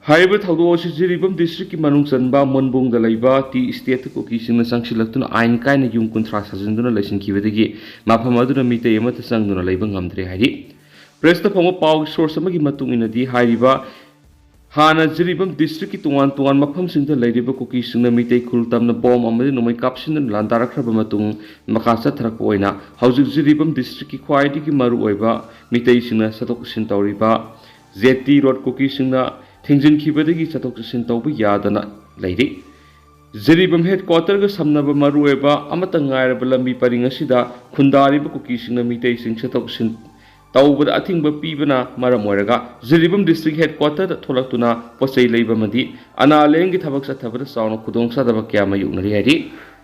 ꯍꯥꯏꯔꯤꯕ ꯊꯧꯗꯣꯛ ꯑꯁꯤ ꯖꯤꯔꯤꯕꯥꯝ ꯗꯤꯁꯇ꯭ꯔꯤꯛꯀꯤ ꯃꯅꯨꯡ ꯆꯟꯕ ꯃꯨꯟꯕꯨꯡꯗ ꯂꯩꯕ ꯇꯤ ꯏꯁꯇꯦꯠꯇ ꯀꯨꯀꯤꯁꯤꯡꯅ ꯆꯪꯁꯤꯜꯂꯛꯇꯨꯅ ꯑꯥꯏꯟ ꯀꯥꯏꯅ ꯌꯨꯝ ꯀꯨꯟꯊ꯭ꯔꯥ ꯁꯥꯖꯤꯟꯗꯨꯅ ꯂꯩꯁꯤꯟꯈꯤꯕꯗꯒꯤ ꯃꯐꯝ ꯑꯗꯨꯗ ꯃꯤꯇꯩ ꯑꯃꯠꯇ ꯆꯪꯗꯨꯅ ꯂꯩꯕ ꯉꯝꯗ꯭ꯔꯦ ꯍꯥꯏꯔꯤ꯫ ꯄ꯭ꯔꯦꯁꯇ ꯐꯪꯕ ꯄꯥꯎꯒꯤ ꯁꯣꯔꯁ ꯑꯃꯒꯤ ꯃꯇꯨꯡ ꯏꯟꯅꯗꯤ, ꯍꯥꯏꯔꯤꯕ ꯍꯥꯟꯅ ꯖꯤꯔꯤꯕꯥꯝ ꯗꯤꯁꯇ꯭ꯔꯤꯛꯀꯤ ꯇꯣꯉꯥꯟ ꯇꯣꯉꯥꯟꯕ ꯃꯐꯝꯁꯤꯡꯗ ꯂꯩꯔꯤꯕ ꯀꯨꯀꯤꯁꯤꯡꯅ ꯃꯤꯇꯩ ꯈꯨꯜ ꯇꯝꯅ ꯕꯣꯝ ꯑꯃꯗꯤ ꯅꯣꯡꯃꯩ ꯀꯥꯞꯁꯤꯟꯗꯨꯅ ꯂꯥꯟꯗꯥꯔꯛꯈ꯭ꯔꯕ ꯃꯇꯨꯡ, ꯃꯈꯥ ꯆꯠꯊꯔꯛꯄ ꯑꯣꯏꯅ ꯍꯧꯖꯤꯛ ꯖꯤꯔꯤꯕꯥꯝ ꯗꯤꯁꯇ꯭ꯔꯤꯛꯀꯤ ꯈ꯭ꯋꯥꯏꯗꯒꯤ ꯃꯔꯨꯑꯣꯏꯕ ꯃꯤꯇꯩꯁꯤꯡꯅ ꯆꯠꯊꯣꯛ ꯆꯠꯁꯤꯟ ꯇꯧꯔꯤꯕ ꯖꯦ ꯇꯤ ꯔꯣꯗ ꯀꯨꯀꯤꯁꯤꯡꯅ ꯊꯤꯡꯖꯤꯟꯈꯤꯕꯗꯒꯤ ꯆꯠꯊꯣꯛ ꯆꯠꯁꯤꯟ ꯇꯧꯕ ꯌꯥꯗꯅ ꯂꯩꯔꯤ꯫ ꯖꯤꯔꯤꯕꯥꯝ ꯍꯦꯗꯀ꯭ꯋꯥꯇꯔꯒ ꯁꯝꯅꯕ ꯃꯔꯨꯑꯣꯏꯕ ꯑꯃꯠꯇ ꯉꯥꯏꯔꯕ ꯂꯝꯕꯤ ꯄꯔꯤꯡ ꯑꯁꯤꯗ ꯈꯨꯟꯗꯥꯔꯤꯕ ꯀꯨꯀꯤꯁꯤꯡꯅ ꯃꯤꯇꯩꯁꯤꯡ ꯆꯠꯊꯣꯛ ꯆꯠꯁꯤꯟ ꯇꯧꯕꯗ ꯑꯊꯤꯡꯕ ꯄꯤꯕꯅ ꯃꯔꯝ ꯑꯣꯏꯔꯒ ꯖꯤꯔꯤꯕꯥꯝ ꯗꯤꯁꯇ꯭ꯔꯤꯛ ꯍꯦꯗꯀ꯭ꯋꯥꯇꯔꯗ ꯊꯣꯛꯂꯛꯇꯨꯅ ꯄꯣꯠ ꯆꯩ ꯂꯩꯕ ꯑꯃꯗꯤ ꯑꯅꯥ ꯂꯥꯏꯌꯦꯡꯒꯤ ꯊꯕꯛ ꯆꯠꯊꯕꯗ ꯆꯥꯎꯅ ꯈꯨꯗꯣꯡꯆꯥꯗꯕ ꯀꯌꯥ ꯃꯥꯌꯣꯛꯅꯔꯤ ꯍꯥꯏꯔꯤ꯫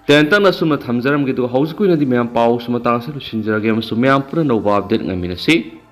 ꯇꯦꯟꯇꯛꯅ ꯑꯁꯨꯝꯅ ꯊꯝꯖꯔꯝꯒꯦ, ꯑꯗꯨꯒ ꯍꯧꯖꯤꯛꯀꯤ ꯑꯣꯏꯅꯗꯤ ꯃꯌꯥꯝ ꯄꯥꯎꯁꯤ ꯃꯇꯥꯡ ꯑꯁꯤꯗ ꯂꯣꯏꯁꯤꯟꯖꯔꯒꯦ ꯑꯃꯁꯨꯡ ꯃꯌꯥꯝ ꯄꯨꯟꯅ ꯅꯧꯕ ꯑꯞꯗꯦꯠ ꯉꯥꯏꯃꯤꯟꯅꯁꯤ꯫